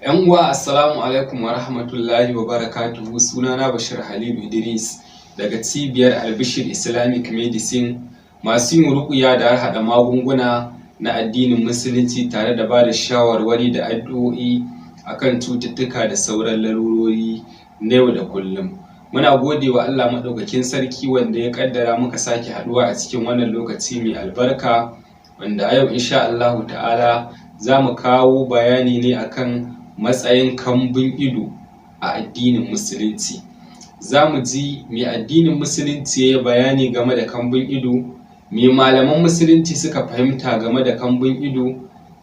‘Yan uwa, assalamu alaikum wa rahmatullahi wa barakatuhu. Sunana Bashir Halilu Idris daga cibiyar Albishir Islamic Medicine, masu yin ruƙuya da harhaɗa magunguna na addinin Musulunci tare da ba da shawarwari da addu'o'i akan cututtuka da sauran larurori na yau da kullum. Muna gode wa Allah Maɗaukakin Sarki wanda ya ƙaddara muka sake haɗuwa a cikin wannan lokaci mai albarka, wanda a yau insha Allahu ta'ala za mu kawo bayani ne akan matsayin kambun ido a addinin Musulunci. Za mu ji me addinin Musulunci ya yi bayani game da kambun ido, me malaman Musulunci suka fahimta game da kambun ido,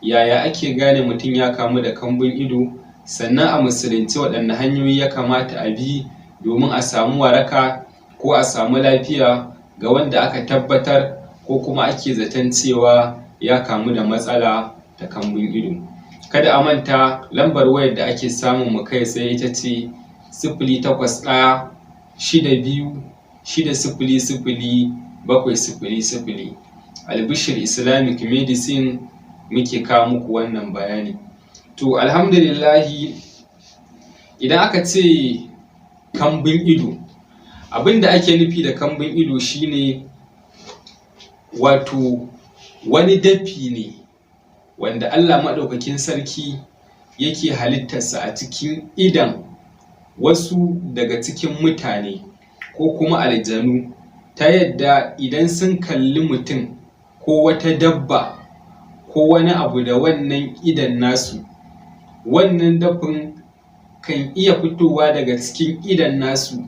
yaya ake gane mutum ya kamu da kambun ido, sannan a Musulunce waɗanne hanyoyi ya kamata a bi domin a samu waraka ko a samu lafiya ga wanda aka tabbatar ko kuma ake zaton cewa ya kamu da matsala ta kambun ido. Kada a manta, lambar wayar da ake samun mu kai tsaye ita ce 08162600700. Albishir Islamic Medicine muke kawo muku wannan bayani. To, alhamdulillahi, idan aka ce kambun ido, abin da ake nufi da kambun ido shine wato wani dafi ne wanda Allah Maɗaukakin Sarki yake halittarsa a cikin idon wasu daga cikin mutane ko kuma aljanu, ta yadda idan sun kalli mutum ko wata dabba ko wani abu da wannan idon nasu, wannan dafin kan iya fitowa daga cikin idon nasu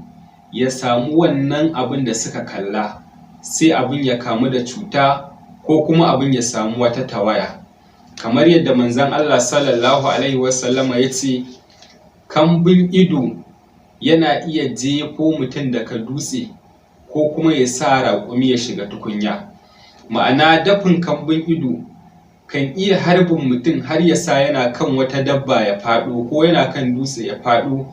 ya samu wannan abun da suka kalla, sai abun ya kamu da cuta ko kuma abun ya samu wata tawaya. Kamar yadda Manzon Allah sallallahu alaihi wasallama ya ce, kambun ido yana iya jefo mutum daga dutse ko kuma ya sa raƙumi ya shiga tukunya. Ma'ana, dafin kambun ido kan iya harbin mutum har ya sa yana kan wata dabba ya faɗo, ko yana kan dutse ya faɗo,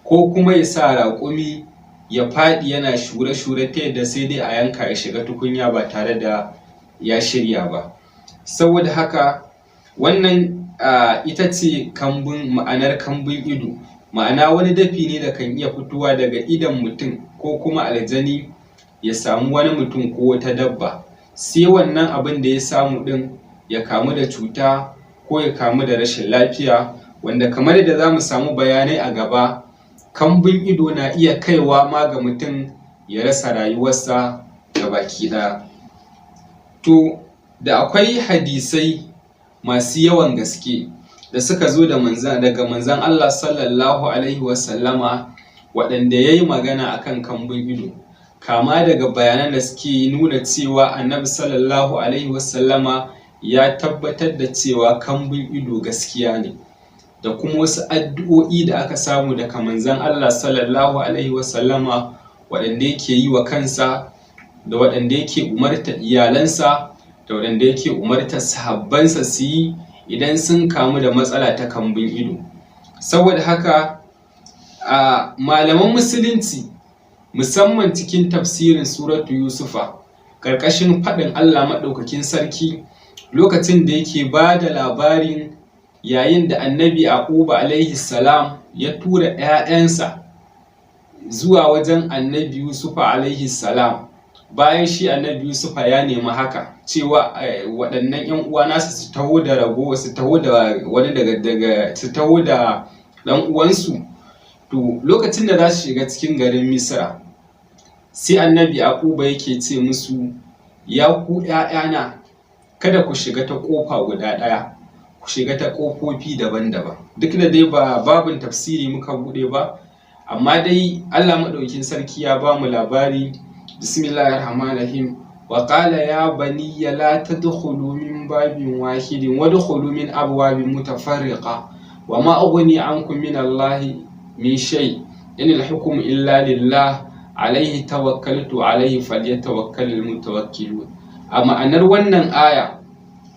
ko kuma ya sa raƙumi ya faɗi yana shure-shure ta yadda sai dai a yanka ya shiga tukunya ba tare da ya shirya ba. Saboda haka wannan ita ce kambun, ma'anar kambun ido, ma'ana wani dafi ne da kan iya fitowa daga idon mutum ko kuma aljani ya samu wani mutum ko wata dabba, sai wannan abin da ya samu ɗin ya kamu da cuta ko ya kamu da rashin lafiya. Wanda kamar yadda za mu samu bayanai a gaba, kambun ido na iya kaiwa ma ga mutum ya rasa rayuwarsa gabaki ɗaya. To, da akwai hadisai masu yawan gaske da suka zo daga Manzon Allah sallallahu alaihi wasallama waɗanda ya yi magana akan kambun ido, kama daga bayanan da suke nuna cewa Annabi sallallahu alaihi wasallama ya tabbatar da cewa kambun ido gaskiya ne, da kuma wasu addu'o'i da aka samu daga Manzon Allah sallallahu alaihi wasallama waɗanda yake yi wa kansa, da waɗanda yake umartar iyalansa, da waɗanda yake umartar sahabbansa su yi idan sun kamu da matsala ta kambun ido. Saboda haka a malaman Musulunci, musamman cikin tafsirin Suratu Yusufa, ƙarƙashin faɗin Allah Maɗaukakin Sarki lokacin da yake ba da labarin yayin da Annabi Yaquba alaihi salam ya tura ‘ya'yansa zuwa wajen Annabi Yusufa alaihi salam, bayan shi Annabi Yusufa ya nemi haka, cewa waɗannan ‘yan uwa nasa su taho da rago, su taho da wani daga su taho da ɗan uwansu. To, lokacin da za su shiga cikin garin Misra, sai Annabi Yaquba yake ce musu, "Ya ku ‘ya'yana, kada ku shiga ta ƙofa guda ɗaya, ku shiga ta ƙofofi daban-daban." Duk da dai ba babin tafsiri muka buɗe ba, amma dai Allah Maɗaukin Sarki ya ba mu labari. Bismillahir rahmanir rahim. Wa qala ya baniya la tadkhulu min babin wahidin, wadkhulu min abwabin mutafarriqa, wa ma ughni ankum min Allahi min shay, in al-hukmu illa lillah, alaihi tawakkaltu, alaihi falyatawakkalul mutawakkilun. A ma'anar wannan aya,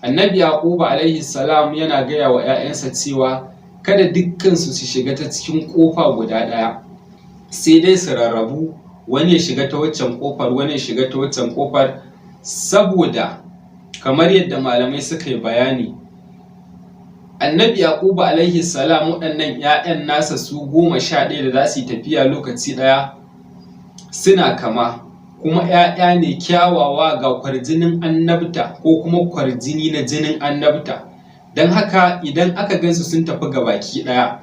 Annabi Yaquba alaihi salam yana gaya wa 'ya'yansa cewa kada dukkansu su shiga ta cikin ƙofa guda ɗaya, sai dai su rarrabu, wani ya shiga ta waccan ƙofar, wani ya shiga ta waccan ƙofar, saboda kamar yadda malamai suka yi bayani. Annabi Yaqubu alaihi salam, waɗannan 'ya'yan nasa su 11 da za su yi tafiya lokaci ɗaya suna kama, kuma 'ya'ya ne kyawawa, ga kwarjinin annabta ko kuma kwarjini na jinin annabta. Don haka idan aka gansu sun tafi gabaki ɗaya,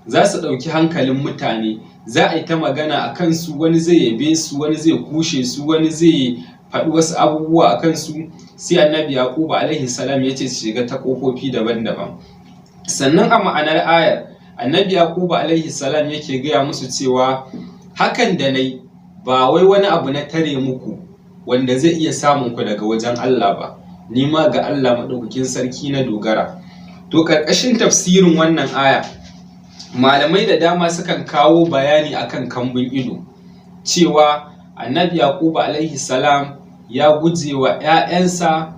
za su ɗauki hankalin mutane, za a yi ta magana a kansu, wani zai yabe su, wani zai kushe su, wani zai faɗi wasu abubuwa a kansu. Sai Annabi Yaqubu alaihi salam ya ce su shiga ta ƙofofi daban-daban. Sannan a ma'anar ayar, Annabi Yaqubu alaihi salam yake gaya musu cewa hakan da na yi ba wai wani abu na tare muku wanda zai iya samun ku daga wajen Allah ba, ni ma ga Allah maɗaukakin sarki na dogara. To, ƙarƙashin tafsirin wannan aya, malamai da dama sukan kawo bayani akan kambun ido, cewa Annabi Yaqubu alaihi salam ya guje wa 'ya'yansa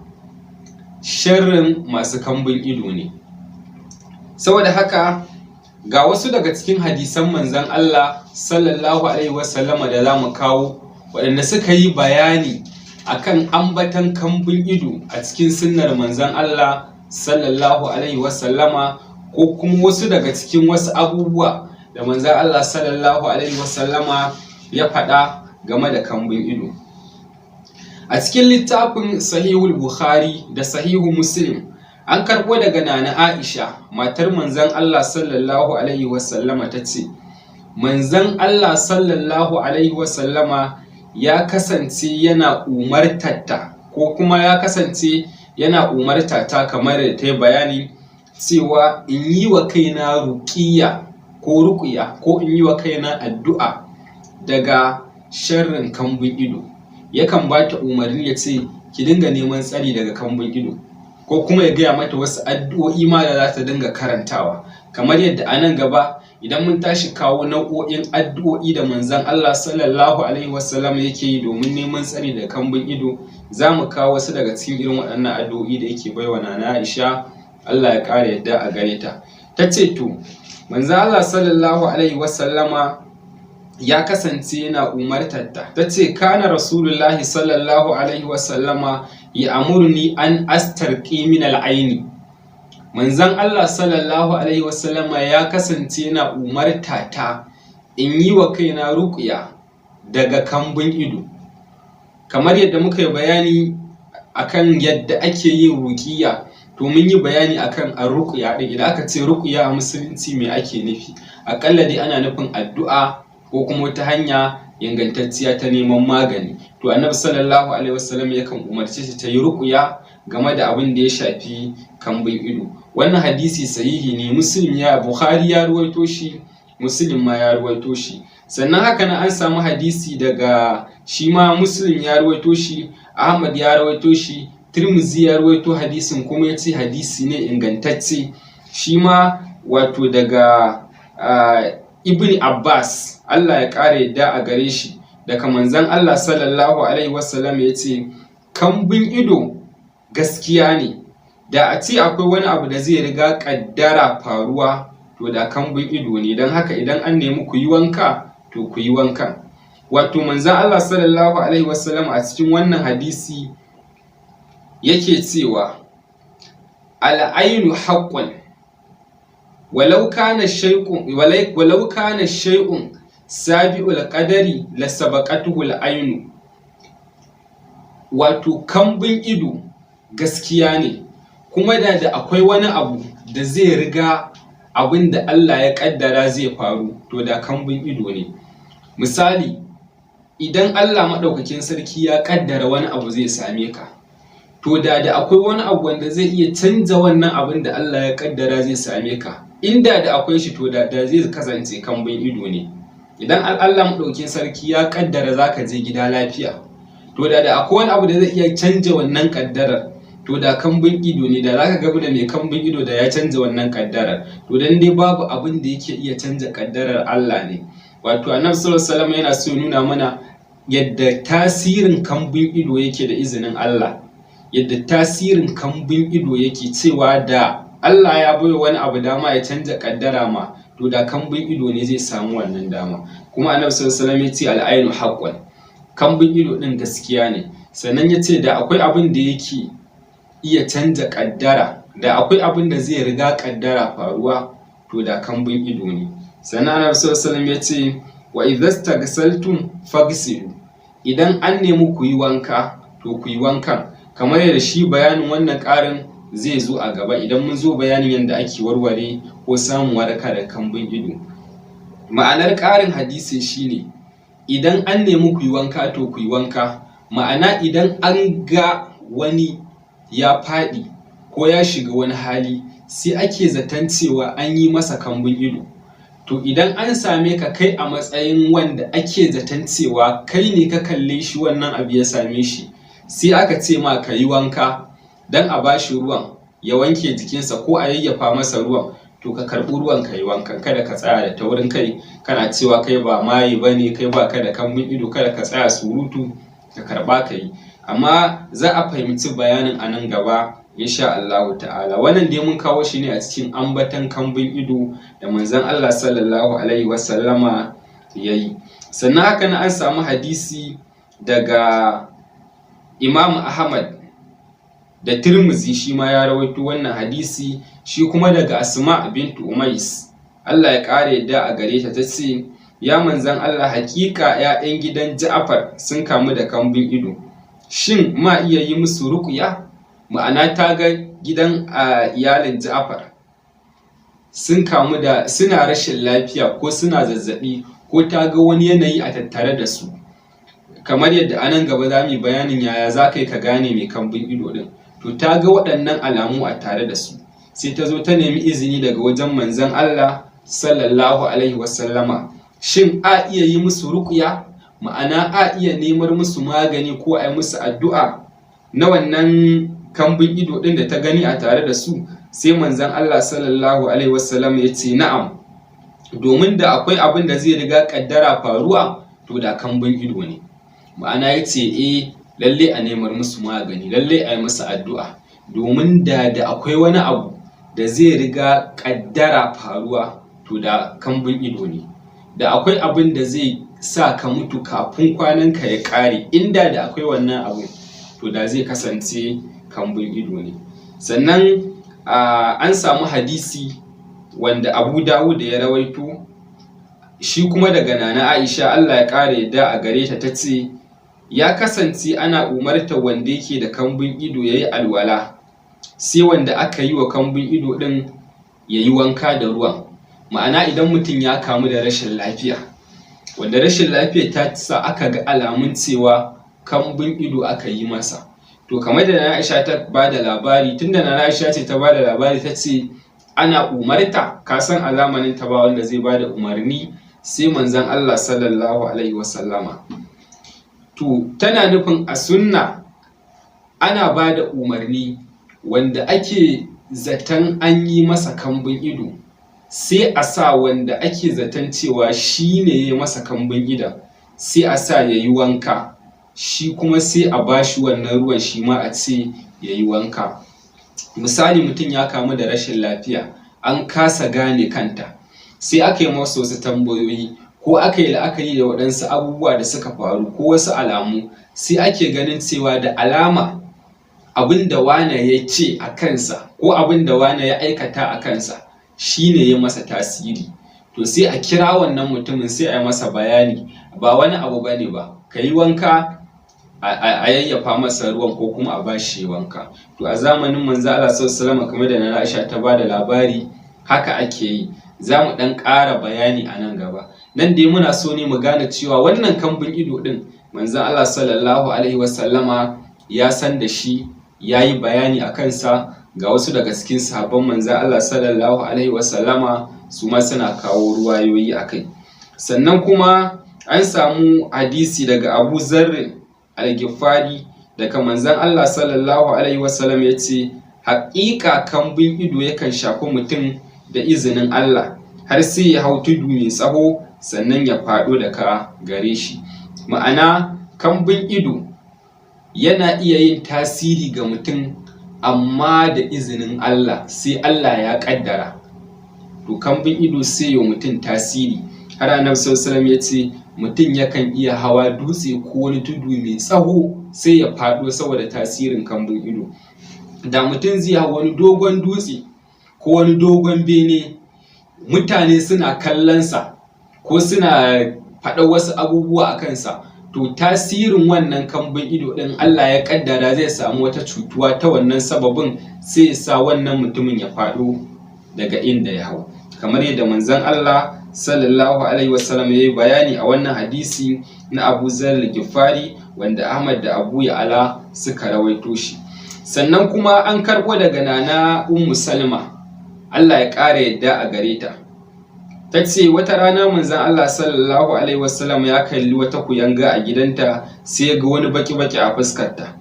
sharrin masu kambun ido ne. Saboda haka ga wasu daga cikin hadisan Manzon Allah sallallahu alaihi wasallama da za mu kawo, waɗanda suka yi bayani akan ambatan kambun ido a cikin sunnar Manzon Allah sallallahu alaihi wasallama, ko kuma wasu daga cikin wasu abubuwa da Manzon Allah sallallahu alaihi wasallama ya faɗa game da kambun ido. A cikin littafin Sahihul Bukhari da Sahihu Muslim, an karɓo daga Nana Aisha, matar Manzon Allah sallallahu alaihi wasallama, ta ce Manzon Allah sallallahu alaihi wasallama ya kasance yana umartatta, ko kuma ya kasance yana umartata, kamar da ta yi bayani, cewa in yi wa kaina ruƙiyya ko ruƙuya, ko in yi wa kaina addu'a daga sharrin kambun ido. Yakan ba ta umarni ya ce, "Ki dinga neman tsari daga kambun ido," ko kuma ya gaya mata wasu addu'o'i ma da za ta dinga karantawa, kamar yadda a nan gaba idan mun tashi kawo nau'o'in addu'o'i da Manzon Allah sallallahu alaihi wasallam yake yi domin neman tsari daga kambun ido, za mu kawo wasu daga cikin irin waɗannan addu'o'i da yake baiwa Nana Aisha, Allah ya ƙara yadda a gare ta. Ta ce to, Manzon Allah sallallahu alaihi wasallama ya kasance yana umartar ta. Ta ce kana Rasulullahi sallallahu alaihi wasallama ya amurni an astarqi min al'aini. Manzon Allah sallallahu alaihi wasallama ya kasance yana umarta ta in yi wa kaina ruqya daga kambun ido. Kamar yadda muka yi bayani akan yadda ake yin ruqiyya, to mun yi bayani akan ar-ruqya din. Idan aka ce ruqya a musulunci, me ake nufi? Aƙalla dai ana nufin addu'a ko kuma wata hanya ingantacciya ta neman magani. To, Annabi sallallahu alaihi wasallam yakan umarce shi ta yi ruqya game da abin da ya shafi kambun ido. Wannan hadisi sahihi ne, Muslim ya Bukhari ya ruwaito shi, Muslim ma ya ruwaito shi. Sannan haka nan an samu hadisi daga shi ma Muslim ya ruwaito shi, Ahmad ya ruwaito shi, Tirmidhi ya ruwaito hadisin kuma ya ce hadisi ne ingantacce, shi ma wato daga Ibn Abbas, Allah ya ƙara yadda a gare shi, daga Manzon Allah sallallahu alaihi wasallam ya ce kambun ido gaskiya ne, da a ce akwai wani abu da zai riga ƙaddara faruwa, to da kambun ido ne. Don haka idan an nemi ku yi wanka, to ku yi wankan. Wato Manzon Allah sallallahu alaihi wasallam a cikin wannan hadisi yake cewa al'ainu haqqun, walau kana shay'un sabiqul qadari la sabaqatuhu al'ainu. Wato kambun ido gaskiya ne, kuma da akwai wani abu da zai riga abin da Allah ya kaddara zai faru, to da kambun ido ne. Misali, idan Allah maɗaukakin sarki ya kaddara wani abu zai same ka, to da akwai wani abu wanda zai iya canza wannan abin da Allah ya kaddara zai same ka, inda da akwai shi, to da zai kasance kambun ido ne. Idan Allah maɗaukakin sarki ya kaddara zaka je gida lafiya, to da akwai wani abu da zai iya canja wannan kaddarar, to da kambun ido ne. Da zaka gamu da mai kambun ido da ya canza wannan kaddarar. To, dan dai babu abin da yake iya canza kaddarar Allah ne. Wato Annabi sallallahu alaihi wasallam yana so ya nuna mana yadda tasirin kambun ido yake da izinin Allah, yadda tasirin kambun ido yake, cewa da Allah ya baiwa wani abu dama ya canza kaddara ma, to da kambun ido ne zai samu wannan dama. Kuma Annabi sallallahu alaihi wasallam ya ce al'ainu haqqun, kambun ido din gaskiya ne. Sannan ya ce da akwai abin da yake iya canza kaddara, Da akwai abin da zai riga ƙaddara faruwa, to da kambun ido ne. Sannan Annabi sallallahu alaihi wasallam ya ce wa idhastagsaltum faghsilu, idan an nemi ku yi wanka to ku yi wankan. Kamar yadda shi bayanin wannan ƙarin zai zo a gaba idan mun zo bayanin yadda ake warware ko samun waraka da kambun ido. Ma'anar ƙarin hadisin shine idan an nemi ku yi wanka to ku yi wanka, ma'ana idan an ga wani ya faɗi ko ya shiga wani hali sai ake zaton cewa an yi masa kambun ido, to idan an same ka kai a matsayin wanda ake zaton cewa kai ne ka kalle shi wannan abu ya same shi, sai aka ce ma ka yi wanka don a ba shi ruwan ya wanke jikinsa ko a yayyafa masa ruwan, to ka karɓi ruwan ka yi wankan. Kada ka tsaya da taurin kai kana cewa kai ba maye ba ne, kai ba ka da kambun ido, kada ka tsaya surutu, ka karɓa ka yi. Amma za a fahimci bayanin a nan gaba insha Allahu ta'ala. Wannan dai mun kawo shi ne a cikin ambaton kambun ido da manzon Allah sallallahu alaihi wasallama ya yi. Sannan haka nan an samu hadisi daga Imam Ahmad da Tirmizi, shi ma ya rawaito wannan hadisi, shi kuma daga Asma bintu Umais, Allah ya ƙara yadda a gare ta, ta ce ya manzon Allah, haƙiƙa 'ya'yan gidan Ja'far sun kamu da kambun ido, shin ma iya yi musu ruƙya? Ma'ana ta ga gidan iyalin Ja'far sun kamu da suna rashin lafiya ko suna zazzaɓi, ko ta ga wani yanayi a tattare da su, kamar yadda a nan gaba za mu yi bayanin yaya za ka yi ka gane mai kambun ido ɗin. To ta ga waɗannan alamu a tare da su, sai ta zo ta nemi izini daga wajen manzon Allah sallallahu alaihi wasallama, shin a iya yi musu ruƙya? Ma'ana a iya nemar musu magani ko a yi musu addu'a na wannan kambun ido ɗin da ta gani a tare da su? Sai manzon Allah sallallahu alaihi wasallam ya ce na'am, domin da akwai abin da zai riga ƙaddara faruwa to da kambun ido ne. Ma'ana ya ce eh, lalle a nemar musu magani, lalle a yi musu addu'a, domin da akwai wani abu da zai riga ƙaddara faruwa to da kambun ido ne. Da akwai abin da zai sa ka mutu kafin kwananka ya ƙare, inda da akwai wannan abun to da zai kasance kambun ido ne. Sannan an samu hadisi wanda Abu Dawud ya rawaito, shi kuma daga Nana Aisha, Allah ya ƙara yadda a gare ta, ta ce ya kasance ana umartar wanda yake da kambun ido ya yi alwala, sai wanda aka yi wa kambun ido ɗin ya yi wanka da ruwan. Ma'ana idan mutum ya kamu da rashin lafiya, wanda rashin lafiyar ta sa aka ga alamun cewa kambun ido aka yi masa, to kamar da Nana Aisha ta ba da labari, tunda Nana Aisha ce ta ba da labari ta ce ana umarta, ka san a zamanin ta ba wanda zai ba da umarni sai manzon Allah sallallahu alaihi wasallama. To tana nufin a sunna ana ba da umarni wanda ake zaton an yi masa kambun ido, sai a sa wanda ake zaton cewa shi ne ya masa kambun idon sai a sa ya yi wanka, shi kuma sai a ba shi wannan ruwan shi ma a ce ya yi wanka. Misali mutum ya kamu da rashin lafiya an kasa gane kanta, sai aka yi masa wasu tambayoyi ko aka yi la'akari da waɗansu abubuwa da suka faru ko wasu alamu, sai ake ganin cewa da alama abin da wane ya ce a kansa ko abin da wane ya aikata a kansa shi ne ya masa tasiri. To sai a kira wannan mutumin sai a yi masa bayani, ba wani abu ba ne ba, ka yi wanka, a yayyafa masa ruwan ko kuma a bashi wanka. To a zamanin manzo Allah sallallahu alaihi wasallam, kamar da Nana Aisha ta ba da labari, haka ake yi. Za mu ɗan ƙara bayani a nan gaba. Nan dai muna so ne mu gane cewa wannan kambun ido ɗin manzon Allah sallallahu alaihi wasallama ya san da shi, ya yi bayani a kansa, ga wasu daga cikin sahabban manzon Allah sallallahu alaihi wasallama su ma suna kawo ruwayoyi a kai. Sannan kuma an samu hadisi daga Abu Zarrin Al-Ghifari daga manzon Allah sallallahu alaihi wasallam ya ce haƙiƙa kambun ido yakan shafi mutum da izinin Allah har sai ya hau tudu mai tsawo sannan ya faɗo daga gare shi. Ma'ana kambun ido yana iya yin tasiri ga mutum amma da izinin Allah, sai Allah ya ƙaddara. To kambun ido sai ya mutum tasiri, har Annabi sallallahu alaihi wasallam ya ce mutum yakan iya hawa dutse ko wani tudu mai tsawo sai ya faɗo saboda tasirin kambun ido. Da mutum zai hau wani dogon dutse ko wani dogon bene, mutane suna kallonsa ko suna faɗar wasu abubuwa a kansa, to tasirin wannan kambun ido ɗin, Allah ya ƙaddara zai samu wata cutuwa ta wannan sababin, sai ya sa wannan mutumin ya faɗo daga inda ya hau, kamar yadda manzon Allah sallallahu alaihi wasallam ya yi bayani a wannan hadisi na Abu Zar Gifari, wanda Ahmad da Abu Ya'ala suka rawaito shi. Sannan kuma an karɓo daga Nana Ummu Salma, Allah ya ƙara yadda a gare ta, ta ce wata rana manzon Allah sallallahu alaihi wasallam ya kalli wata kuyanga a gidanta, sai ya ga wani baki-baki a fuskarta,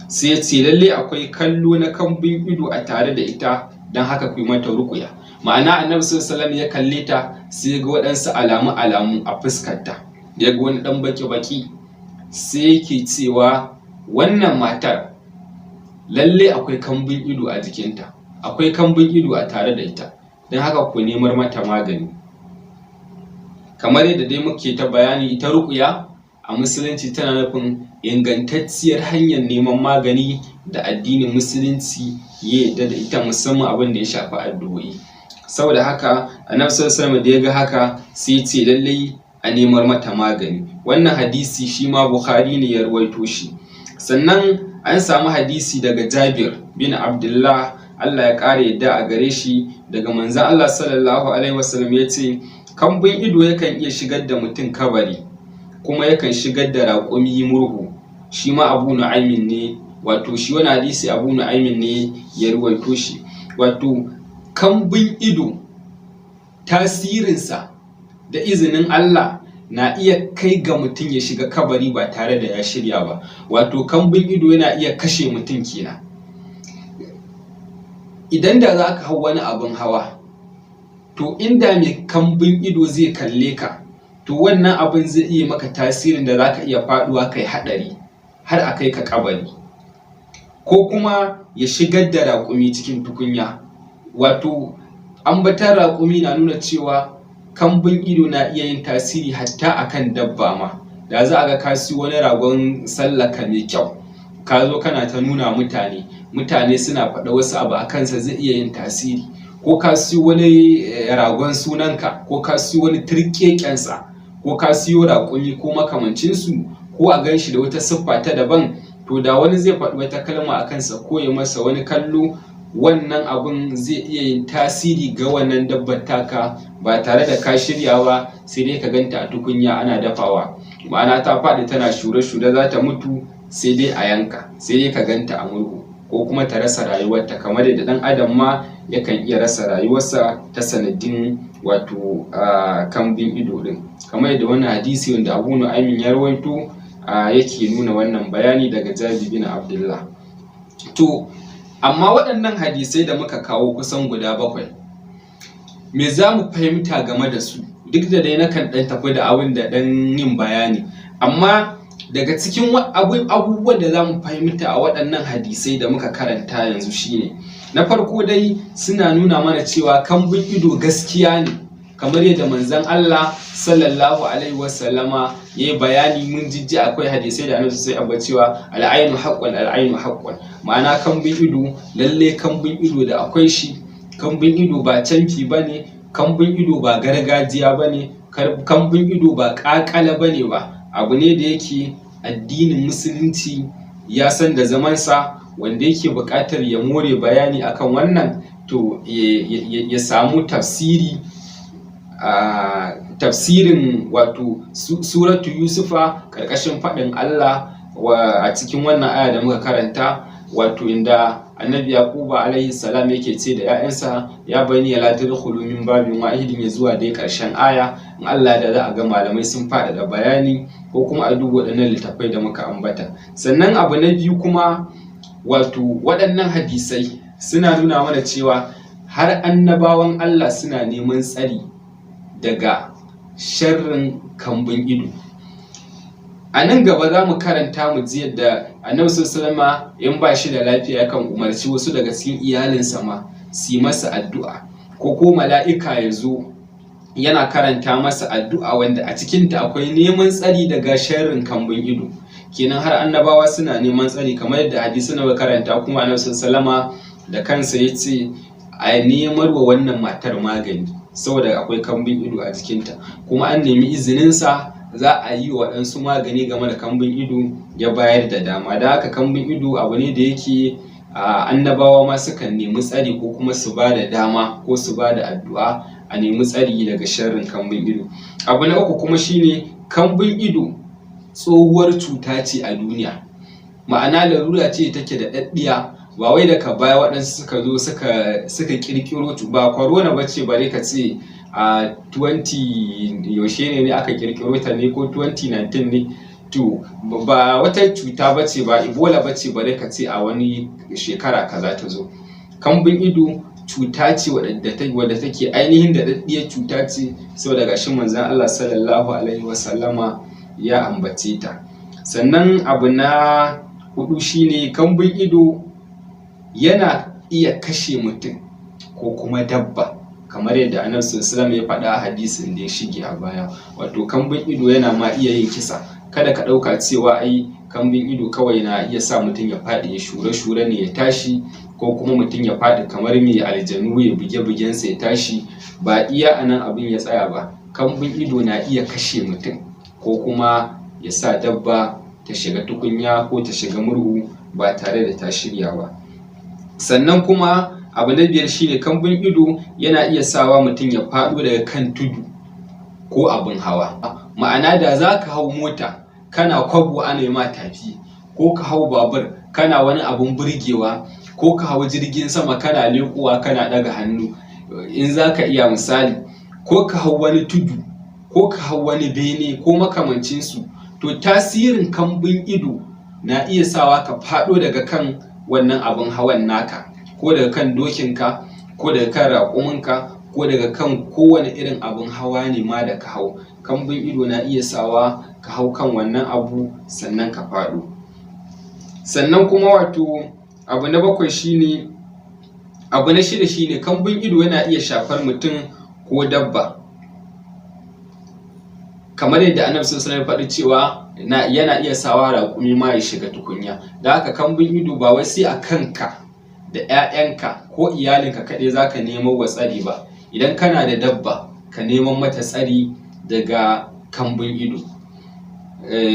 sai ya ce lalle akwai kallo na kambun ido a tare da ita, don haka ku yi mata ruƙuya. Ma'ana, Annabi sallallahu alaihi ya kalle ta, sai ya ga waɗansu alamu-alamu a fuskarta, ya ga wani ɗan baki-baki, sai yake cewa wannan matar lalle akwai kambun ido a jikinta, akwai kambun ido a tare da ita, don haka ku nemar mata magani. Kamar yadda dai muke ta bayani, ita ruƙuya a Musulunci tana nufin ingantacciyar hanyar neman magani da addinin Musulunci ya yarda da ita, musamman abin da ya shafi addu'o'i. Saboda haka Annabi sallallahu alaihi da ya ga haka, sai ya ce lallai a nemar mata magani. Wannan hadisi shi ma Bukhari ne ya ruwaito shi. Sannan an samu hadisi daga Jabir bin Abdullah, Allah ya ƙara yadda a gare shi, daga manzon Allah sallallahu alaihi wasallam ya ce kambun ido yakan iya shigar da mutum kabari, kuma yakan shigar da raƙumi murhu. Shi ma Abu Nu'aymin ne, wato shi wani hadisi Abu Nu'aymin ne ya ruwaito shi. Wato kambun ido, tasirinsa da izinin Allah na iya kai ga mutum ya shiga kabari ba tare da ya shirya ba. Wato kambun ido yana iya kashe mutum kenan. Idan da za ka hau wani abin hawa, to inda mai kambun ido zai kalle ka, to wannan abin zai iya maka tasirin da za ka iya faɗuwa kai haɗari har a kai ka kabari, ko kuma ya shigar da raƙumi cikin tukunya. Wato ambatan raƙumi na nuna cewa kambun ido na iya yin tasiri hatta akan dabba ma. Da za a ga ka siyo wani ragon sallaka mai kyau, ka zo kana ta nuna mutane, mutane suna faɗa wasu abu a kansa, zai iya yin tasiri. Ko ka siyo wani ragon sunanka, ko ka siyo wani turkekensa, ko ka siyo raƙumi ko makamancinsu, ko a gan shi da wata siffa ta daban, to da wani zai faɗi wata kalma a kansa ko ya masa wani kallo, wannan abun zai iya yin tasiri ga wannan dabbar taka ba tare da ka shirya ba, sai dai ka ganta a tukunya ana dafawa. Ma'ana ta faɗi tana shure-shure za ta mutu, sai dai a yanka, sai dai ka ganta a murhu, ko kuma ta rasa rayuwarta, kamar yadda ɗan adam ma yakan iya rasa rayuwarsa ta sanadin wato kambun ido ɗin, kamar yadda wannan hadisi wanda Abu Nu'aymin ya rawaito yake nuna wannan bayani daga Jabir bin Abdullah. To amma waɗannan hadisai da muka kawo kusan guda 7, me za mu fahimta game da su? Duk da dai nakan ɗan tafi da abin da ɗan yin bayani, amma daga cikin abubuwan da za mu fahimta a waɗannan hadisai da muka karanta yanzu shine, na farko dai, suna nuna mana cewa kambun ido gaskiya ne, kamar yadda manzon Allah sallallahu alaihi wasallama ya yi bayani. Mun jijji akwai hadisai da Annabi sai abba cewa al'ainu haqqun, al'ainu haqqun. Ma'ana kambun ido, lalle kambun ido da akwai shi. Kambun ido ba canfi bane, kambun ido ba gargajiya bane, kambun ido ba ƙaƙale bane ba, abu ne da yake addinin Musulunci ya san da zamansa. Wanda yake buƙatar ya more bayani akan wannan, to ya samu tafsiri, tafsirin wato Suratu Yusufa, ƙarƙashin faɗin Allah a cikin wannan aya da muka karanta, wato inda Annabi Yaquba alaihi salam yake ce da 'ya'yansa ya bani la tadkhulu min babin wahidin, ya zuwa dai ƙarshen aya. In Allah da za a ga malamai sun faɗaɗa bayani, ko kuma a duba waɗannan littattafai da muka ambata. Sannan abu na biyu kuma, wato waɗannan hadisai suna nuna mana cewa har annabawan Allah suna neman tsari daga sharrin kambun ido. A nan gaba za mu karanta mu ji yadda Annabi sallallahu in ba shi da lafiya yakan umarci wasu daga cikin iyalinsa ma su yi masa addu'a, ko mala'ika ya zo yana karanta masa addu'a wanda a cikinta akwai neman tsari daga sharrin kambun ido. Kenan har annabawa suna neman tsari, kamar yadda hadisi na karanta, kuma Annabi sallama da kansa ya ce a nemar wa wannan matar magani saboda akwai kambun ido a jikinta, kuma an nemi izininsa za a yi wa waɗansu magani game da kambun ido, ya bayar da dama. Don haka kambun ido abu ne da yake annabawa ma sukan nemi tsari, ko kuma su ba da dama, ko su ba da addu'a a nemi tsari daga sharrin kambun ido. Abu na uku kuma shine kambun ido tsohuwar cuta ce a duniya, ma'ana larura ce take da ɗaɗɗiya, ba wai daga baya waɗansu suka zo suka ƙirƙiro, ba corona ba ce bare ka ce a 20 yaushe ne aka ƙirƙiro ta ne, ko 2019 ne. To ba wata cuta ba ce, ba Ebola ba ce bare ka ce a wani shekara kaza ta zo. Kambun ido cuta ce wadda take ainihin daɗaɗɗiyar cuta ce, saboda gashi Manzon Allah sallallahu alaihi wasallama ya ambace ta. Sannan abu na huɗu shine kambun ido yana iya kashe mutum ko kuma dabba, kamar yadda Annabi sallallahu alaihi ya faɗa a hadisin da ya shige a baya. Wato kambun ido yana ma iya yin kisa. Kada ka ɗauka cewa ai kambun ido kawai na iya sa mutum ya faɗi ya shure-shure ne ya tashi, ko kuma mutum ya faɗi kamar mai aljanu ya buge-bugensa ya tashi. Ba iya anan abin ya tsaya ba. Kambun ido na iya kashe mutum ko kuma ya sa dabba ta shiga tukunya ko ta shiga murhu ba tare da ta shirya ba. Sannan kuma abu na biyar shine kambun ido yana iya sawa mutum ya faɗo daga kan tudu ko abin hawa. Ma'ana da za ka hau mota kana kwabo ana ma tafi, ko ka hau babur kana wani abun burgewa, ko ka hau jirgin sama kana leƙowa kana ɗaga hannu in za ka iya misali, ko ka hau wani tudu, ko ka hau wani bene ko makamancinsu, to tasirin kambun ido na iya sawa ka faɗo daga kan wannan abin hawan naka, ko daga kan dokinka, ko daga kan raƙuminka, ko daga kan kowane irin abin hawa ne ma da ka hau. Kambun ido na iya sawa ka hau kan wannan abu sannan ka faɗo. Sannan kuma wato abu na bakwai shine, abu na shida shine kambun ido yana iya shafar mutum ko dabba, kamar yadda Annabi sallallahu alaihi wasallam ya faɗi cewa yana iya sawa raƙumi ma ya shiga tukunya. Da haka kambun ido ba wai sai a kanka da 'ya'yanka ko iyalinka kaɗai za ka nemo wa tsari ba. Idan kana da dabba, ka neman mata tsari daga kambun ido.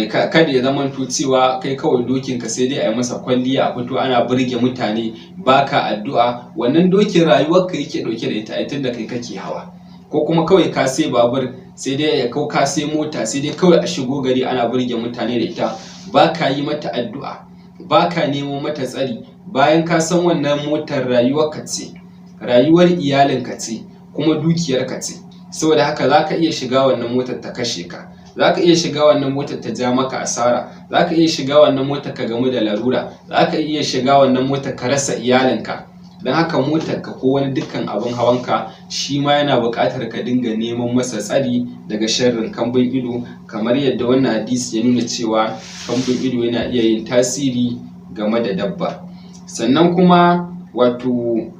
Kada ya zamanto cewa kai kawai dokinka sai dai a yi masa kwalliya a fito ana burge mutane, baka addu'a. Wannan dokin rayuwarka yake ɗauke da ita tun da kai kake hawa. Ko kuma kawai ka sai babur sai dai, ko ka sai mota sai dai kawai a shigo gari ana burge mutane da ita, ba ka yi mata addu'a, ba ka nemo mata tsari, bayan ka san wannan motar rayuwarka ce, rayuwar iyalinka ce, kuma dukiyarka ce. Saboda haka za ka iya shiga wannan motar ta kashe ka, za ka iya shiga wannan motar ta ja maka asara, za ka iya shiga wannan motar ka gamu da larura, za ka iya shiga wannan motar ka rasa iyalinka. Don haka motarka ko wani dukkan abin hawanka shi ma yana buƙatar ka dinga neman masa tsari daga sharrin kambun ido, kamar yadda wannan hadisi ya nuna cewa kambun ido yana iya yin tasiri game da dabba. Sannan kuma wato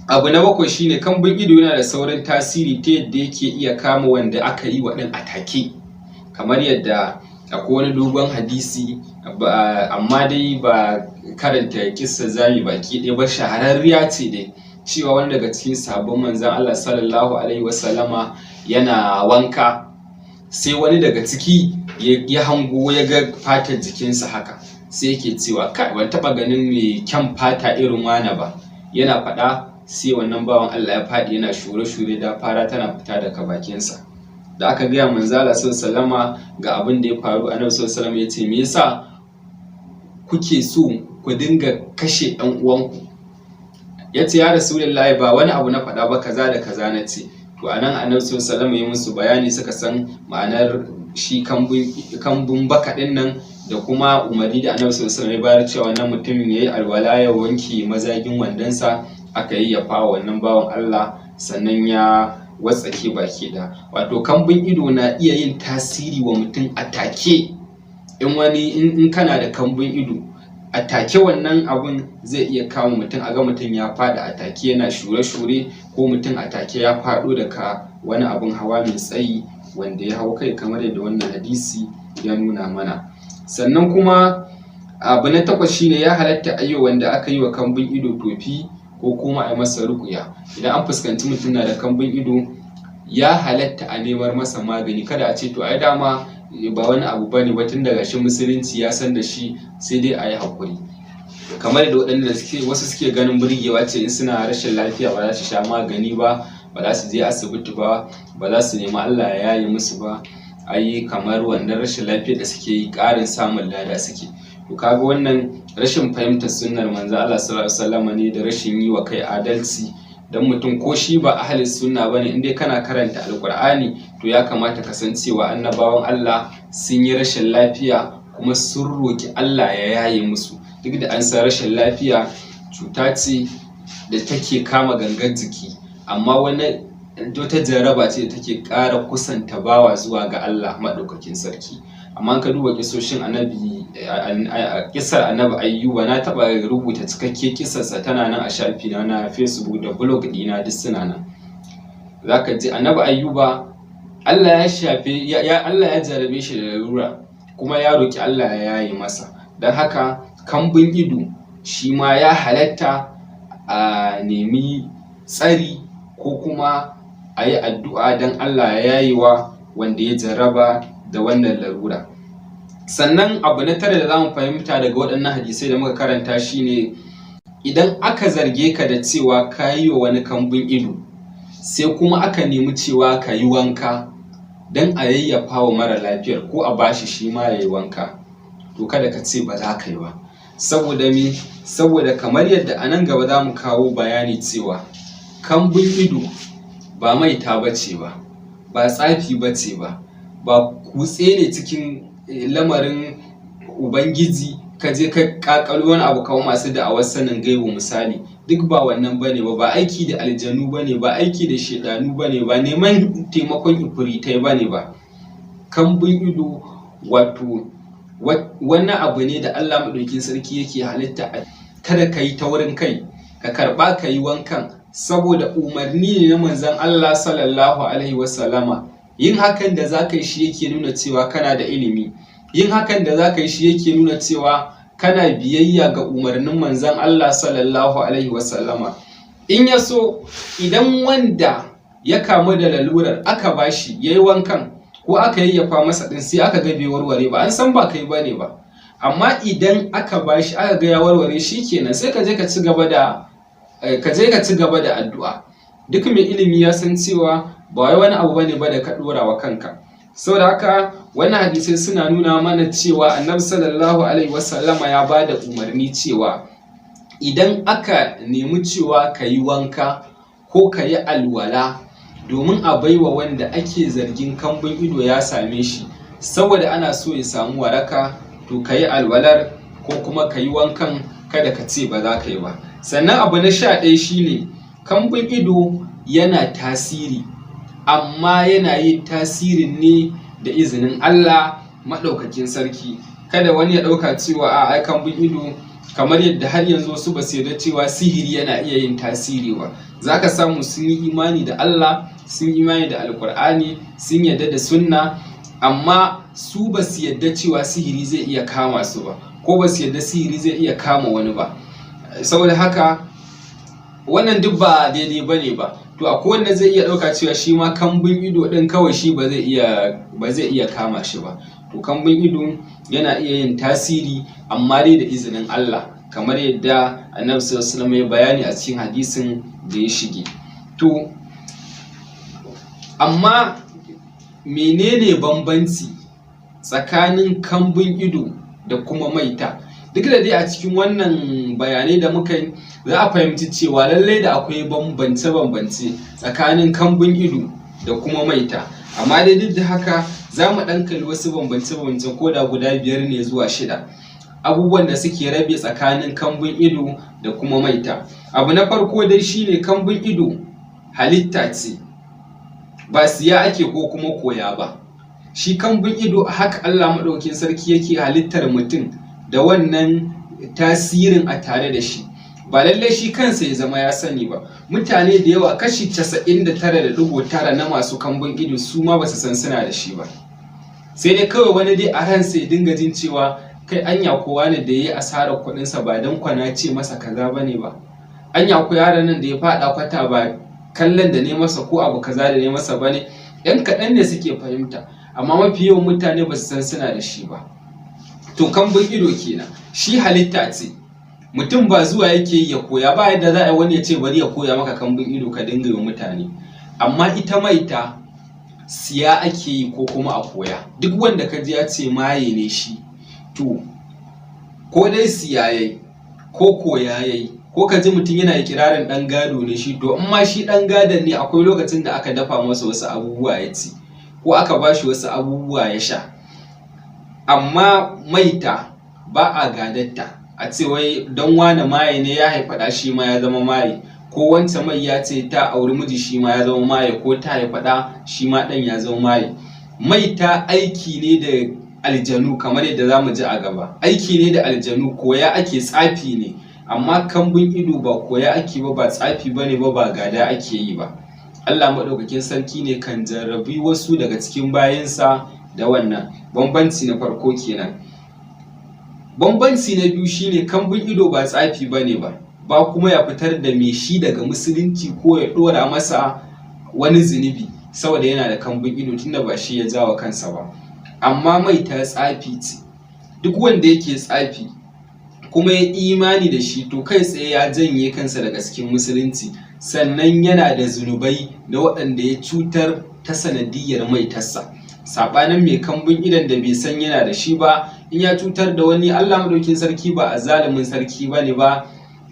abu na bakwai shine kambun ido yana da saurin tasiri ta yadda yake iya kama wanda aka yi wa ɗin a take, kamar yadda akwai wani dogon hadisi, amma dai ba karanta kissa zamu baki ɗaya ba, shahararriya ce dai, cewa wani daga cikin sahabban Manzon Allah sallallahu alaihi wasallama yana wanka, sai wani daga ciki ya hango ya ga fatar jikinsa haka, sai yake cewa kai, ban taɓa ganin mai kyan fata irin wane ba. Yana faɗa sai wannan bawan Allah ya faɗi yana shure-shure da fara tana fita daga bakinsa. Da aka gaya Manzon Allah sallallahu alaihi ga abin da ya faru, Annabi sallallahu alaihi ya ce me yasa kuke so ku dinga kashe ɗan uwanku? Ya ce ya Rasulullahi, ba wani abu na faɗa ba, kaza da kaza na ce. To anan Annabi sallallahu alaihi ya musu bayani, suka san ma'anar shi kambun baka ɗin nan, da kuma umarni da Annabi sallallahu alaihi ya bayar cewa wannan mutumin yayi alwala ya wanke mazagin wandonsa, aka yayyafa wa wannan bawan Allah, sannan ya watsake baki ɗaya. Wato kambun ido na iya yin tasiri wa mutum a take. In wani in kana da kambun ido, a take wannan abun zai iya kama mutum, a ga mutum ya faɗi a take yana shure-shure, ko mutum a take ya faɗo daga wani abun hawa mai tsayi wanda ya hau kai, kamar yadda wannan hadisi ya nuna mana. Sannan kuma abu na takwas shine ya halatta a yi wa wanda aka yi wa kambun ido tofi ko kuma a yi masa ruƙuya. Idan an fuskanci mutum na da kambun ido, ya halatta a nemar masa magani. Kada a ce to ai dama ba wani abu bane ba, tun daga shi musulunci ya san da shi, sai dai a yi haƙuri. Kamar da waɗanda suke wasu suke ganin burgewa ce in suna rashin lafiya ba za su sha magani ba, ba za su je asibiti ba, ba za su nemi Allah ya yaye musu ba, ai kamar wannan rashin lafiyar da suke yi ƙarin samun lada suke. To kaga wannan rashin fahimtar sunnar manzo Allah sallallahu alaihi wasallam ne da rashin yi wa kai adalci. Dan mutum ko shi ba ahlus sunna bane, in dai kana karanta alqur'ani to ya kamata ka san cewa annabawan Allah sun yi rashin lafiya kuma sun roki Allah ya yaye musu. Duk da an san rashin lafiya cuta ce da take kama gangar jiki, amma wani wata jaraba ce da take ƙara kusanta bawa zuwa ga Allah maɗaukakin sarki. Amma ka duba kisoshin annabi, kisar annabi Ayyuba, na taɓa rubuta cikakke kisarsa, tana nan a shafi na na Facebook da blog ɗina, duk suna nan. Zaka ji annabi Ayyuba Allah ya shafe ya Allah ya jarabe shi da larura kuma ya roki Allah ya yaye masa. Don haka kambun ido shi ma ya halatta a nemi tsari ko kuma a yi addu'a don Allah ya yaye wa wanda ya jarraba da wannan larura. Sannan abu na tara da za mu fahimta daga waɗannan hadisai da muka karanta shine idan aka zarge ka da cewa ka yi wa wani kambun ido, sai kuma aka nemi cewa ka yi wanka don a yayyafa wa mara lafiyar ko a bashi shi ma ya yi wanka, to kada ka ce ba za ka yi ba. Saboda me? Saboda kamar yadda a nan gaba za mu kawo bayani cewa kambun ido ba maita ba ce ba, ba tsafi ba ce ba, ba kutse ne cikin lamarin Ubangiji ka je ka ƙaƙalo wani abu kamar masu da'awar sanin gaibu misali, duk ba wannan bane ba, ba aiki da aljanu bane ba, aiki da shaiɗanu bane ba, neman taimakon ifiritai bane ba. Kambun ido wato wani abu ne da Allah maɗaukin sarki yake halitta. Kada ka yi taurin kai, ka karɓa ka yi wankan, saboda umarni ne na manzon Allah sallallahu alaihi wasallama. Yin hakan da za ka yi shi yake nuna cewa kana da ilimi. Yin hakan da za ka yi shi yake nuna cewa kana biyayya ga umarnin manzon Allah sallallahu alaihi wasallama. In ya so, idan wanda ya kamu da lalurar aka bashi ya yi wankan ko aka yayyafa masa ɗin, sai aka ga bai warware ba, an san ba kai bane ba. Amma idan aka bashi aka ga ya warware, shi kenan sai ka je ka ci gaba da ka je ka ci gaba da addu'a. Duk mai ilimi ya san cewa ba wai wani abu bane ba da ka ɗora wa kanka. Saboda haka wannan hadisai suna nuna mana cewa annabi sallallahu alaihi wasallama ya ba da umarni cewa idan aka nemi cewa ka yi wanka ko ka yi alwala domin a baiwa wanda ake zargin kambun ido ya same shi, saboda ana so ya samu waraka, to ka yi alwalar ko kuma ka yi wankan, kada ka ce ba za ka yi ba. Sannan abu na 11 shine kambun ido yana tasiri, amma yana yin tasirin ne da izinin Allah maɗaukakin sarki. Kada wani ya ɗauka cewa a ai kambun ido, kamar yadda har yanzu wasu ba su yarda cewa sihiri yana iya yin tasiri ba. Za ka samu sun yi imani da Allah, sun yi imani da Alƙur'ani, sun yarda da sunna, amma su ba su yarda cewa sihiri zai iya kama su ba, ko ba su yarda sihiri zai iya kama wani ba. Saboda haka wannan duk ba daidai ba ne ba. To akwai wanda zai iya ɗauka cewa shi ma kambun ido ɗin kawai shi ba zai iya kama shi ba. To kambun ido yana iya yin tasiri, amma dai da izinin Allah, kamar yadda annabi sallallahu alaihi wasallam ya bayani a cikin hadisin da ya shige. To amma menene bambanci tsakanin kambun ido da kuma maita? Duk da dai a cikin wannan bayanai da muka yi za a fahimci cewa lallai da akwai bambance-bambance tsakanin kambun ido da kuma maita, amma dai duk da haka za mu ɗan kalli wasu bambance-bambance ko da guda 5 ne zuwa 6, abubuwan da suke rabe tsakanin kambun ido da kuma maita. Abu na farko dai shine kambun ido halitta ce, ba siya ake ko kuma koya ba. Shi kambun ido haka Allah maɗaukakin sarki yake halittar mutum da wannan tasirin a tare da shi. Ba lallai shi kansa ya zama ya sani ba. Mutane da yawa, kashi 99.9 na masu kambun ido, su ma ba su san suna da shi ba. Sai dai kawai wani dai a ransa ya dinga jin cewa kai anya kowa ne da ya yi asarar kuɗinsa ba don kwana ce masa kaza ba ne ba, anya ko yaron nan da ya faɗa kwata ba kallon da ne masa ko abu kaza da ne masa ba ne. ‘Yan kaɗan ne suke fahimta, amma mafi yawan mutane ba su san suna da shi ba. To kambun ido kenan, shi halitta ce, mutum ba zuwa yake yi ya koya ba. Yadda za a yi wani ya ce bari ya koya maka kambun ido ka dinga yi wa mutane. Amma ita maita siya ake yi ko kuma a koya. Duk wanda ka ji ya ce maye ne shi, to ko dai siya yayi ko koya yayi, ko ka ji mutum yana ikirarin ɗan gado ne shi, to in ma shi ɗan gadon ne, akwai lokacin da aka dafa masa wasu abubuwa ya ci, ko aka ba shi wasu abubuwa ya sha. Amma maita ba a gadatta a ce wai don wane maye ne ya haifa ɗa shi ma ya zama maye, ko wance mai ya ce ta auri miji shi ma ya zama maye, ko ta haifa ɗa shi ma ɗan ya zama maye. Maita aiki ne da aljanu, kamar yadda za mu ji a gaba. Aiki ne da aljanu, koya ake, tsafi ne. Amma kambun ido ba koya ake ba, ba tsafi ba ne ba, ba gada ake yi ba. Allah maɗaukakin sarki ne kan jarrabi wasu daga cikin bayinsa da wannan. Bambanci na farko kenan. Bambanci na biyu shine kambun ido ba tsafi ba ne ba, ba kuma ya fitar da mai shi daga musulunci ko ya ɗora masa wani zunubi saboda yana da kambun ido, tunda ba shi ya jawa kansa ba. Amma maita tsafi ce. Duk wanda yake tsafi kuma ya imani da shi, to kai tsaye ya janye kansa daga cikin musulunci, sannan yana da zunubai na waɗanda ya cutar ta sanadiyyar maitarsa. Saɓanin mai kambun idon da bai san yana da shi ba, in ya cutar da wani, Allah maɗaukin sarki ba azzalumin sarki ba ne ba,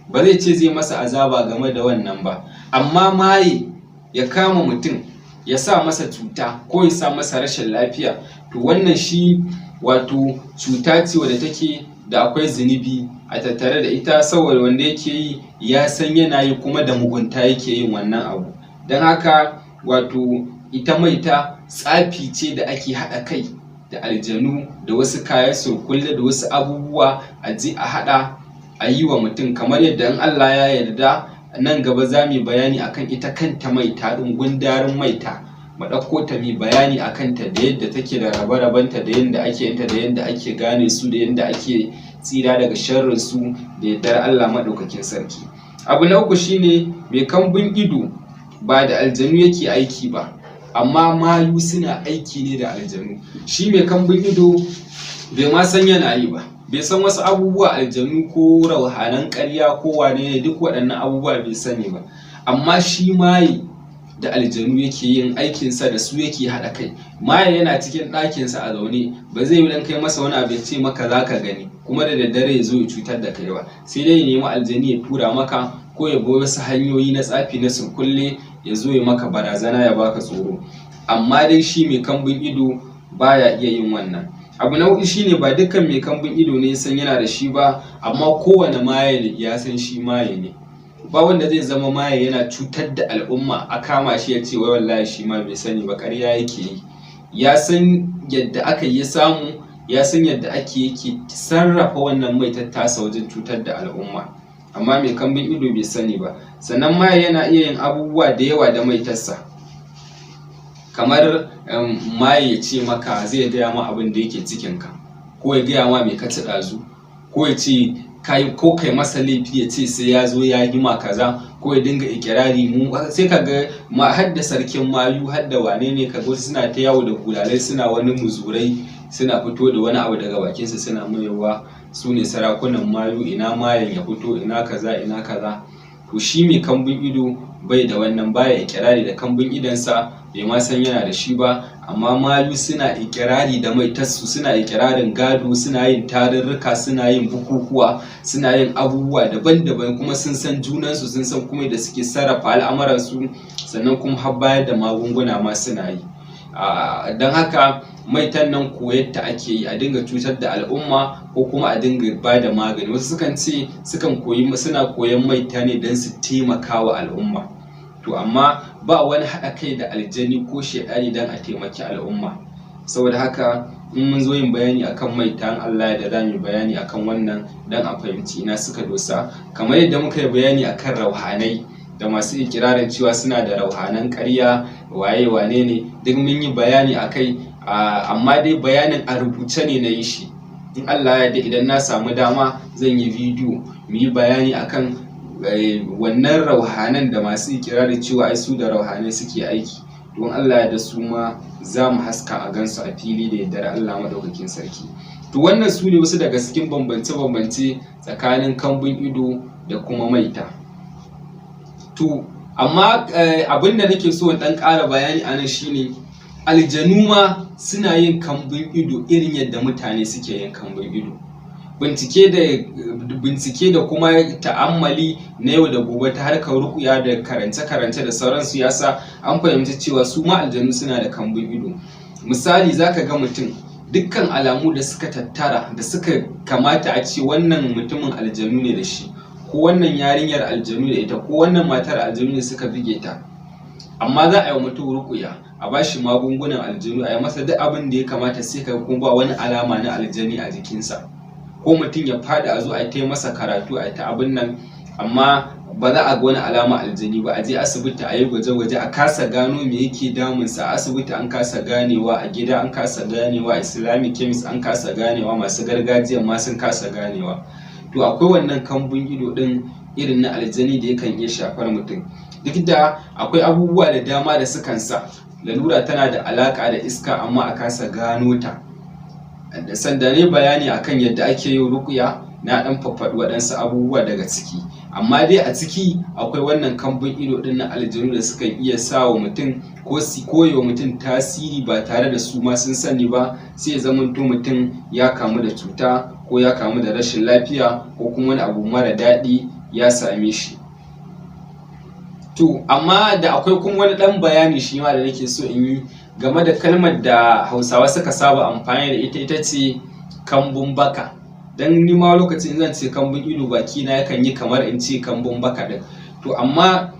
ba zai ce zai masa azaba game da wannan ba. Amma maye ya kama mutum ya sa masa cuta ko ya sa masa rashin lafiya, to wannan shi wato cuta ce wadda take da akwai zunubi a tattare da ita, saboda wanda yake yi ya san yana yi kuma da mugunta yake yin wannan abu. Don haka wato ita maita tsafi ce da ake haɗa kai da aljanu da wasu kayan surkulle da wasu abubuwa a je a haɗa a yi wa mutum, kamar yadda in Allah ya yarda nan gaba za mu yi bayani akan ita kanta maita ɗin, gundarin maita, mu ɗauko ta mu bayani akan ta da yadda take da rabe-rabenta da yadda ake yin ta da yadda ake gane su da yadda ake tsira daga sharrin su da yardar Allah maɗaukakin sarki. Abu na uku shine mai kambun ido ba da aljanu yake aiki ba, amma mayu suna aiki ne da aljanu. Shi mai kambun ido bai ma san yana yi ba, bai san wasu abubuwa aljanu ko rauhanan ƙarya ko wane ne, duk waɗannan abubuwa bai sani ba. Amma shi maye da aljanu yake yin aikinsa, da su yake haɗa kai. Maye yana cikin ɗakinsa a zaune, ba zai yi dan kai masa wani abu ya ce maka za ka gani kuma da daddare ya zo ya cutar da kai ba, sai dai ya nemi aljani ya tura maka ko ya bi wasu hanyoyi na tsafi na surkulle ya zo ya maka barazana ya baka tsoro. Amma dai shi mai kambun ido baya iya yin wannan. Abu na hudu shine ba dukkan mai kambun ido ne ya san yana da shi ba, amma kowane maye ya san shi maye ne. Ba wanda zai zama maye yana cutar da al'umma a kama shi ya ce wai wallahi shi ma bai sani ba, ƙarya yake yi. Ya san yadda aka yi samu, ya san yadda ake yake sarrafa wannan maitar tasa wajen cutar da al'umma, amma mai kambun ido bai sani ba. Sannan maye yana iya yin abubuwa da yawa da maitarsa, kamar maye ya ce maka zai gaya ma abin da yake cikinka, ko ya gaya ma me ka ci ɗazu, ko ya ce kai ko kai masa laifi ya ce sai ya zo ya yi ma kaza, ko ya dinga ikirari mu sai ka ga ma har da sarkin mayu har da wane ne, kaga wasu suna ta yawo da bulalai suna wani muzurai, suna fito da wani abu daga bakinsu suna mayewa su ne sarakunan mayu, ina mayen ya fito, ina kaza ina kaza. To shi mai kambun ido bai da wannan, baya ikirari da kambun idonsa, bai ma san yana da shi ba. Amma mayu suna ikirari da maitarsu, suna ikirarin gado, suna yin tarurruka, suna yin bukukuwa, suna yin abubuwa daban-daban, kuma sun san junansu, sun san kuma yadda suke sarrafa al'amuransu, sannan kuma har bayar da magunguna ma suna yi. Don haka maitan nan koyarta ake yi a dinga cutar da al'umma ko kuma a dinga ba da magani. Wasu sukan ce sukan koyi, suna koyan maita ne don su taimaka wa al'umma. To amma ba wani haɗa kai da aljani ko shaiɗani don a taimaki al'umma. Saboda haka in mun zo yin bayani akan maita, in Allah ya yarda za mu yi bayani akan wannan don a fahimci ina suka dosa, kamar yadda muka yi bayani akan rauhanai da masu ikirarin cewa suna da rauhanan ƙarya, waye wane ne, duk mun yi bayani akai. Amma dai bayanin a rubuce ne na yi shi. In Allah ya yarda, idan na samu dama zan yi bidiyo mu yi bayani akan wannan rauhanan da masu ikirarin cewa ai su da rauhanai suke aiki. Don Allah ya yarda, su ma za mu haska a gansu a fili da yardar Allah maɗaukakin sarki. To, wannan su ne wasu daga cikin bambance-bambance tsakanin kambun ido da kuma maita. To, amma abin da nake so in ɗan ƙara bayani a nan shine, aljanu ma suna yin kambun ido irin yadda mutane suke yin kambun ido. Bincike da kuma ta'ammali na yau da gobe ta harkar ruƙuya da karance-karance da sauransu ya sa an fahimci cewa su ma aljanu suna da kambun ido. Misali, za ka ga mutum, dukkan alamu da suka tattara da suka kamata a ce wannan mutumin aljanu ne da shi, ko wannan yarinyar aljanu da ita, ko wannan matar aljanu ne suka buge ta. Amma za a yi wa mutum ruƙuya, a ba shi magungunan aljanu, a yi masa duk abin da ya kamata, sai ka ga kuma ba wani alama na aljani a jikinsa. Ko mutum ya faɗi, a zo a ta masa karatu, a ta abin nan, amma ba za a ga wani alama aljani ba. A je asibiti a yi gwaje-gwaje, a kasa gano me yake damunsa. A asibiti an kasa ganewa, a gida an kasa ganewa, Islamic chemist an kasa ganewa, masu gargajiyan ma sun kasa ganewa. To, akwai wannan kambun ido ɗin irin na aljani da yakan iya shafar mutum. Duk da akwai abubuwa da dama da sukan sa lalura tana da alaƙa da iska amma a kasa gano ta. Da sanda ne bayani akan yadda ake yin ruƙuya, na ɗan faffaɗi waɗansu abubuwa daga ciki, amma dai a ciki akwai wannan kambun ido ɗin na aljanu da sukan iya sa wa mutum ko su koya wa mutum tasiri ba tare da su ma sun sani ba, sai ya zamanto mutum ya kamu da cuta ko ya kamu da rashin lafiya ko kuma wani abu mara daɗi ya same shi. To, amma da akwai kuma wani ɗan bayani shi ma da nake so in yi game da kalmar da Hausawa suka saba amfani da ita, ita ce kambun baka. Dan ni ma lokacin zan ce kambun ido, baki na yakan yi kamar in ce kambun baka ɗin. To, amma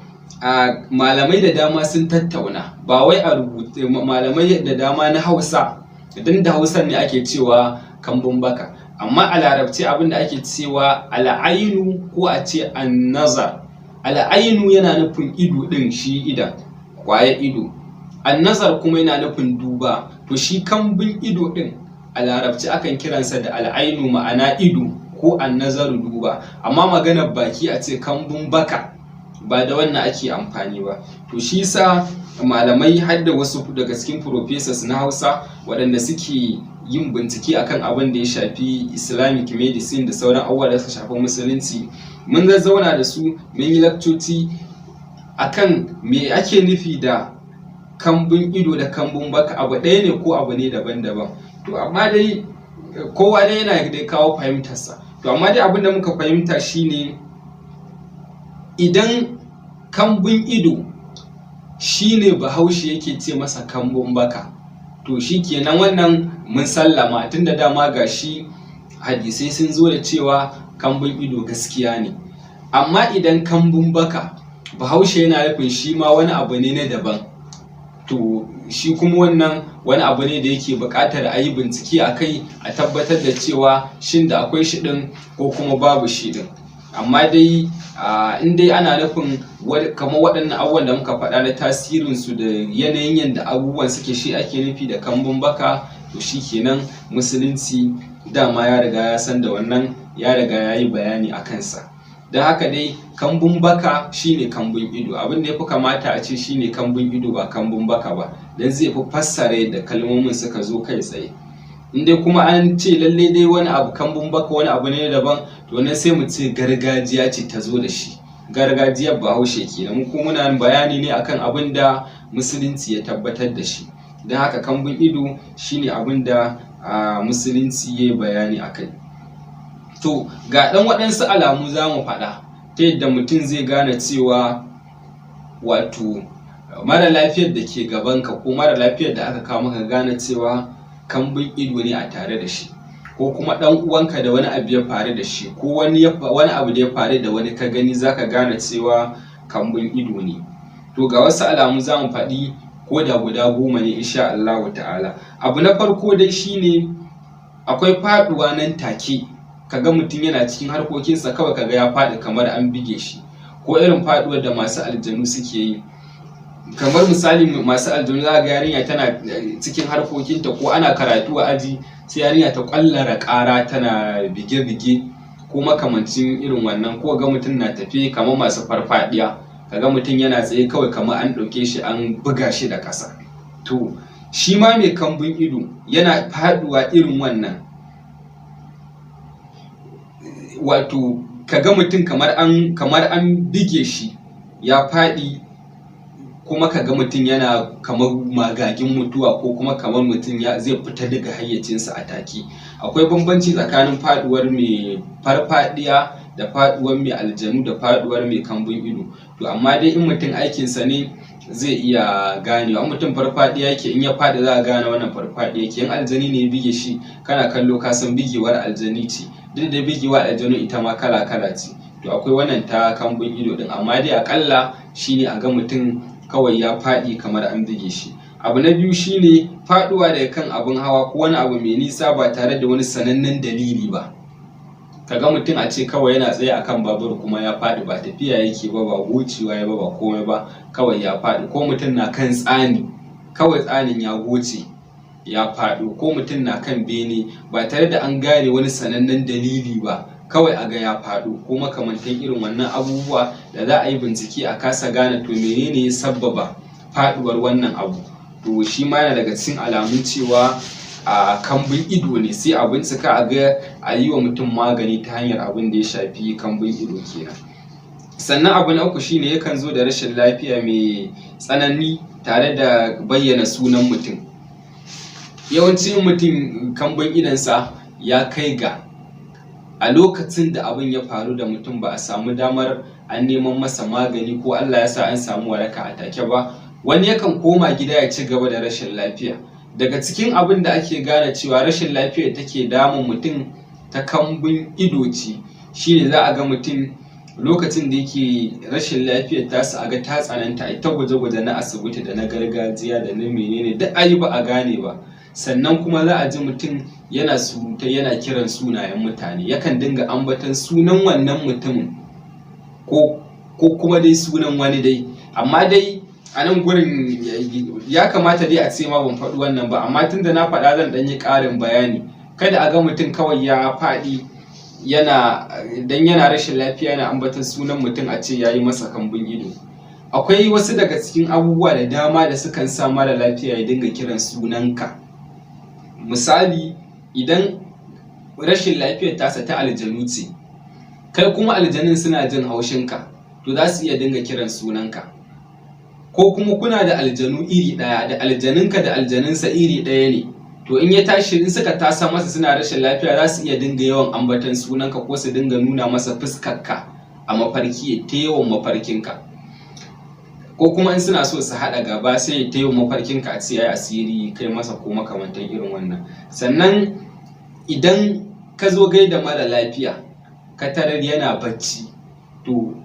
malamai da dama sun tattauna, ba wai a rubuce, malamai da dama na Hausa, idan da Hausan ne ake cewa kambun baka, amma a Larabci abin da ake cewa al'ainu ko a ce annazar. Al'ainu yana nufin ido ɗin, shi idon, ƙwayar ido. Annazar kuma yana nufin duba. To, shi kambun ido ɗin a Larabci akan kiransa da al'ainu, ma'ana ido, ko annazaru, duba. Amma maganar baki a ce kambun baka, ba da wannan ake amfani ba. To, shi sa malamai, har da wasu daga cikin professors na Hausa waɗanda suke yin bincike akan abin da ya shafi Islamic medicine da sauran abubuwa da suka shafi Musulunci, mun zazzauna da su, mun yi lakcoci akan me ake nufi da kambun ido da kambun baka, abu ɗaya ne ko abu ne daban-daban. To, amma dai kowa dai yana da kawo fahimtarsa. To, amma dai abin da muka fahimta shine, idan kambun ido shine Bahaushe yake ce masa kambun baka, to shi kenan, wannan mun sallama, tunda dama ga shi hadisai sun zo da cewa kambun ido gaskiya ne. Amma idan kambun baka Bahaushe yana nufin shi ma wani abu ne na daban, to shi kuma wannan wani abu ne da yake buƙatar a yi bincike a kai, a tabbatar da cewa shin da akwai shi ɗin ko kuma babu shi ɗin. Amma dai in dai ana nufin kamar waɗannan abubuwan da muka faɗa na tasirinsu da yanayin yadda abubuwan suke, shi ake nufi da kambun baka, to shi kenan, Musulunci dama ya riga ya san da wannan, ya riga ya yi bayani a kansa. Don haka dai kambun baka shine kambun ido. Abin da ya fi kamata a ce shine kambun ido, ba kambun baka ba, don zai fi fassara yadda kalmomin suka zo kai tsaye. In dai kuma an ce lalle dai wani abu kambun baka wani abu ne daban, to nan sai mu ce gargajiya ce ta zo da shi, gargajiyar Bahaushe kenan. Mu kuma muna bayani ne akan abin da Musulunci ya tabbatar da shi. Don haka kambun ido shine abin da Musulunci ya yi bayani a kai. To, ga ɗan waɗansu alamu za mu faɗa ta yadda mutum zai gane cewa, wato mara lafiyar da ke gabanka ko mara lafiyar da aka kawo maka, gane cewa kambun ido ne a tare da shi, ko kuma ɗan uwanka da wani abu ya faru da shi, ko wani abu da ya faru da wani ka gani, zaka gane cewa kambun ido ne. To, ga wasu alamu za mu faɗi, ko da guda 10 ne insha Allahu ta'ala. Abu na farko dai shine akwai faɗuwa nan take, kaga mutum yana cikin harkokinsa, kawai kaga ya faɗi kamar an bige shi, ko irin faɗuwar da masu aljanu suke yi. Kamar misali masu aljanu, za ga yarinya tana cikin harkokinta ko ana karatu a aji, sai yarinya ta ƙwallara ƙara tana bige-bige ko makamancin irin wannan, ko ga mutum na tafe kamar masu farfaɗiya, kaga mutum yana tsaye kawai kamar an ɗauke shi an buga shi da ƙasa. To shi ma mai kambun ido yana faɗuwa irin wannan, wato kaga mutum kamar an bige shi ya faɗi, kuma kaga mutum yana kamar magagin mutuwa, ko kuma kamar mutum ya zai fita daga hayyacinsa a take. Akwai bambanci tsakanin faɗuwar mai farfaɗiya da faɗuwar mai aljanu da faɗuwar mai kambun ido. To amma dai in mutum aikinsa ne zai iya ganewa. In mutum farfaɗiya yake, in ya faɗi za a gane wannan farfaɗiya yake. In aljani ne ya bige shi, kana kallo ka san bigewar aljani ce, duk da bigewar aljanu ita ma kala kala ce. To akwai wannan ta kambun ido din, amma dai aƙalla shine a ga mutum kawai ya faɗi kamar an bige shi. Abu na biyu shine faɗuwa daga kan abin hawa ko wani abu mai nisa ba tare da wani sanannen dalili ba. Kaga mutum a ce kawai yana tsaye akan babur kuma ya faɗi, ba tafiya yake ba, ba gocewa ya ba, ba komai ba, kawai ya faɗi. Ko mutum na kan tsani, kawai tsanin ya goce ya faɗo, ko mutum na kan bene ba tare da an gane wani sanannen dalili ba, kawai a ga ya faɗo, ko makamantan irin wannan abubuwa da za a yi bincike a kasa gane to menene ya sabbaba faɗuwar wannan abu. To shi ma yana daga cikin alamun cewa a kambun ido ne, sai a bincika a ga a yi wa mutum magani ta hanyar abin da ya shafi kambun ido kenan. Sannan abu na uku shine yakan zo da rashin lafiya mai tsanani tare da bayyana sunan mutum. Yawancin mutum kambun idonsa ya kai ga a lokacin da abin ya faru da mutum ba a samu damar an neman masa magani ko Allah ya sa an samu waraka a take ba, wani yakan koma gida ya ci gaba da rashin lafiya. Daga cikin abin da ake gane cewa rashin lafiyar take damun mutum ta kambun ido ce, shine za a ga mutum lokacin da yake rashin lafiyar tasa, a ga ta tsananta, a ta gwaje-gwaje na asibiti da na gargajiya da na menene duk ayi ba a gane ba. Sannan kuma za a ji mutum yana surutai, yana kiran sunayen mutane, yakan dinga ambaton sunan wannan mutumin ko kuma dai sunan wani dai. Amma dai a nan gurin ya kamata dai a ce ma ban faɗi wannan ba, amma tunda na faɗa zan ɗan yi ƙarin bayani. Kada a ga mutum kawai ya faɗi yana dan yana rashin lafiya yana ambaton sunan mutum a ce ya yi masa kambun ido. Akwai wasu daga cikin abubuwa da dama da sukan sa mara lafiya ya dinga kiran sunanka. Misali, idan rashin lafiyar tasa ta aljanu ce, kai kuma aljanun suna jin haushinka, to za su iya dinga kiran sunanka. Ko kuma kuna da aljanu iri ɗaya, da aljanunka da aljanunsa iri ɗaya ne, to in ya tashi, in suka tasa masa suna rashin lafiya, za su iya dinga yawan ambaton sunanka ko su dinga nuna masa fuskarka a mafarki, ya ta yawan mafarkinka. Ko kuma in suna so su haɗa gaba, sai ya ta yawan mafarkinka, a ce ai asiri kai masa ko makamantan irin wannan. Sannan idan ka zo gaida mara lafiya ka tarar yana bacci, to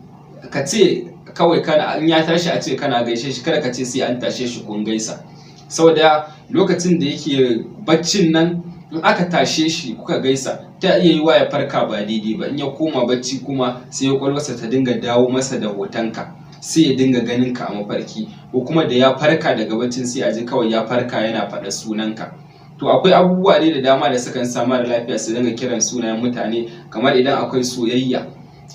ka ce kawai kana in ya tashi a ce kana gaishe shi, kada ka ce sai an tashe shi kun gaisa. Saboda lokacin da yake baccin nan, in aka tashe shi kuka gaisa, ta iya yiwuwa ya farka ba daidai ba. In ya koma bacci kuma, sai kwakwalwarsa ta dinga dawo masa da hotonka, sai ya dinga ganin ka a mafarki, ko kuma da ya farka daga baccin sai a ji kawai ya farka yana faɗa sunanka. To akwai abubuwa dai da dama da sukan sa mara lafiya su dinga kiran sunayen mutane, kamar idan akwai soyayya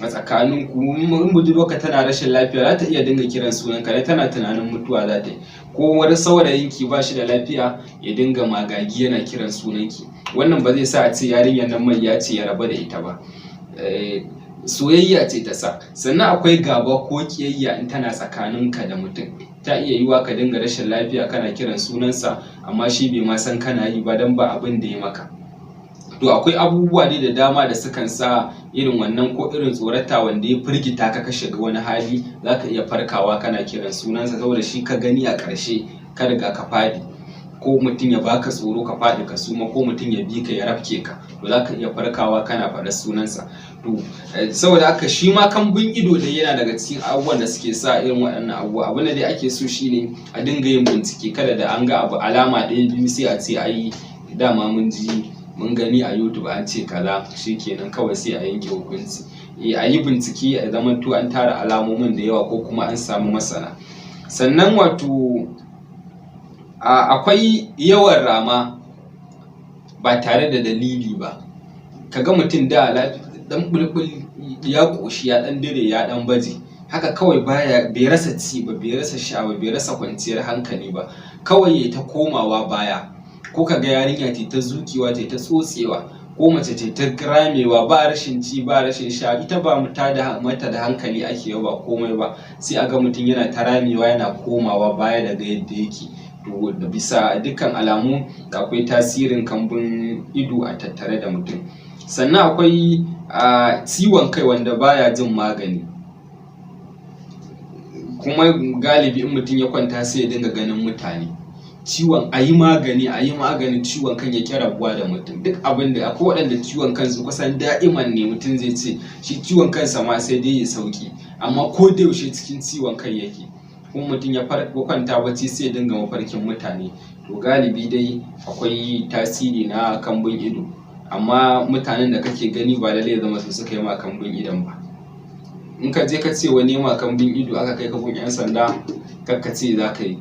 a tsakanin ku, in budurwarka tana rashin lafiya za ta iya dinga kiran sunanka dan tana tunanin mutuwa za ta yi, ko wani saurayinki ba shi da lafiya ya dinga magagi yana kiran sunanki. Wannan ba zai sa a ce yarinyar nan mai ya ce ya rabu da ita ba, soyayya ce ta sa. Sannan akwai gaba ko ƙiyayya in tana tsakaninka da mutum, ta iya yiwuwa ka dinga rashin lafiya kana kiran sunansa, amma shi bai ma san kana yi ba dan ba abin da ya maka. To akwai abubuwa dai da dama da sukan sa irin wannan, ko irin tsorata wanda ya firgita ka, ka shiga wani hali, za ka iya farkawa kana kiran sunansa saboda shi ka gani a ƙarshe ka riga ka faɗi. Ko mutum ya baka tsoro ka faɗi ka suma, ko mutum ya bi ka ya rafke ka, to za ka iya farkawa kana faɗar sunansa. To saboda haka shi ma kambun ido dai yana daga cikin abubuwan da suke sa irin waɗannan abubuwa. Abin da dai ake so shine a dinga yin bincike, kada da an ga abu alama ɗaya biyu sai a ce ai dama mun ji mun gani a YouTube an ce kaza, shikenan kawai sai a yanke hukunci. A yi bincike, a zamanto an tara alamomin da yawa ko kuma an samu masana. Sannan wato akwai yawan rama ba tare da dalili ba. Ka ga mutum da ɗan ɓulɓul ya ƙoshi, ya ɗan dire, ya ɗan baje, haka kawai baya, bai rasa ci ba, bai rasa sha ba, bai rasa kwanciyar hankali ba, kawai yai ta komawa baya. Ko ka ga yarinya tai ta zuƙewa, tai ta tsotsewa, ko mace tai ta ramewa, ba rashin ci ba rashin sha, ita ba tada mata da hankali ake ba komai ba, sai a ga mutum yana ta ramewa, yana komawa baya daga yadda yake. To bisa dukkan alamu da akwai tasirin kambun ido a tattare da mutum. Sannan akwai ciwon kai wanda baya jin magani, kuma galibi in mutum ya kwanta sai ya dinga ganin mutane. Ciwon a yi magani, a yi magani, ciwon kan ya ƙi rabuwa da mutum. Duk abin da akwai waɗanda ciwon kansu kusan da'iman ne, mutum zai ce shi ciwon kansa ma sai dai ya sauki, amma ko da yaushe cikin ciwon kai yake. Kuma mutum ya kwanta bacci sai ya dinga mafarkin mutane. To galibi dai akwai tasiri na kambun ido, amma mutanen da kake gani ba lallai ya zama su suka yi ma kambun idon ba. In ka je ka ce wani ya ma kambun ido, aka kai ka gun 'yan sanda, kar ka ce za ka yi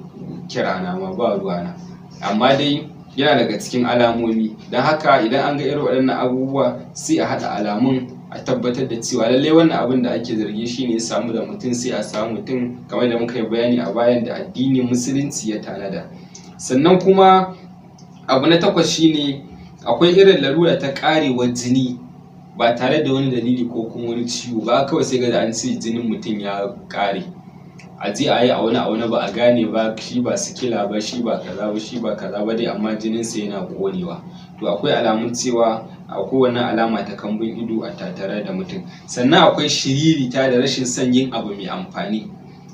kira na ma, ba ruwana. Amma dai yana daga cikin alamomi. Don haka idan an ga irin waɗannan abubuwa, sai a haɗa alamun a tabbatar da cewa lallai wannan abin da ake zargi shine ya samu da mutum, sai a samu mutum kamar da muka yi bayani a bayan da addinin Musulunci ya tanada. Sannan kuma abu na takwas shine akwai irin larura ta ƙarewar jini ba tare da wani dalili ko kuma wani ciwo ba, kawai sai ga an ce jinin mutum ya ƙare. A je a yi aune aune ba a gane ba, shi ba sikila ba, shi ba kaza ba, shi ba kaza ba dai, amma jininsa yana ƙonewa. To akwai alamun cewa akwai wannan alama ta kambun ido a tattare da mutum. Sannan akwai shiririta da rashin son yin abu mai amfani.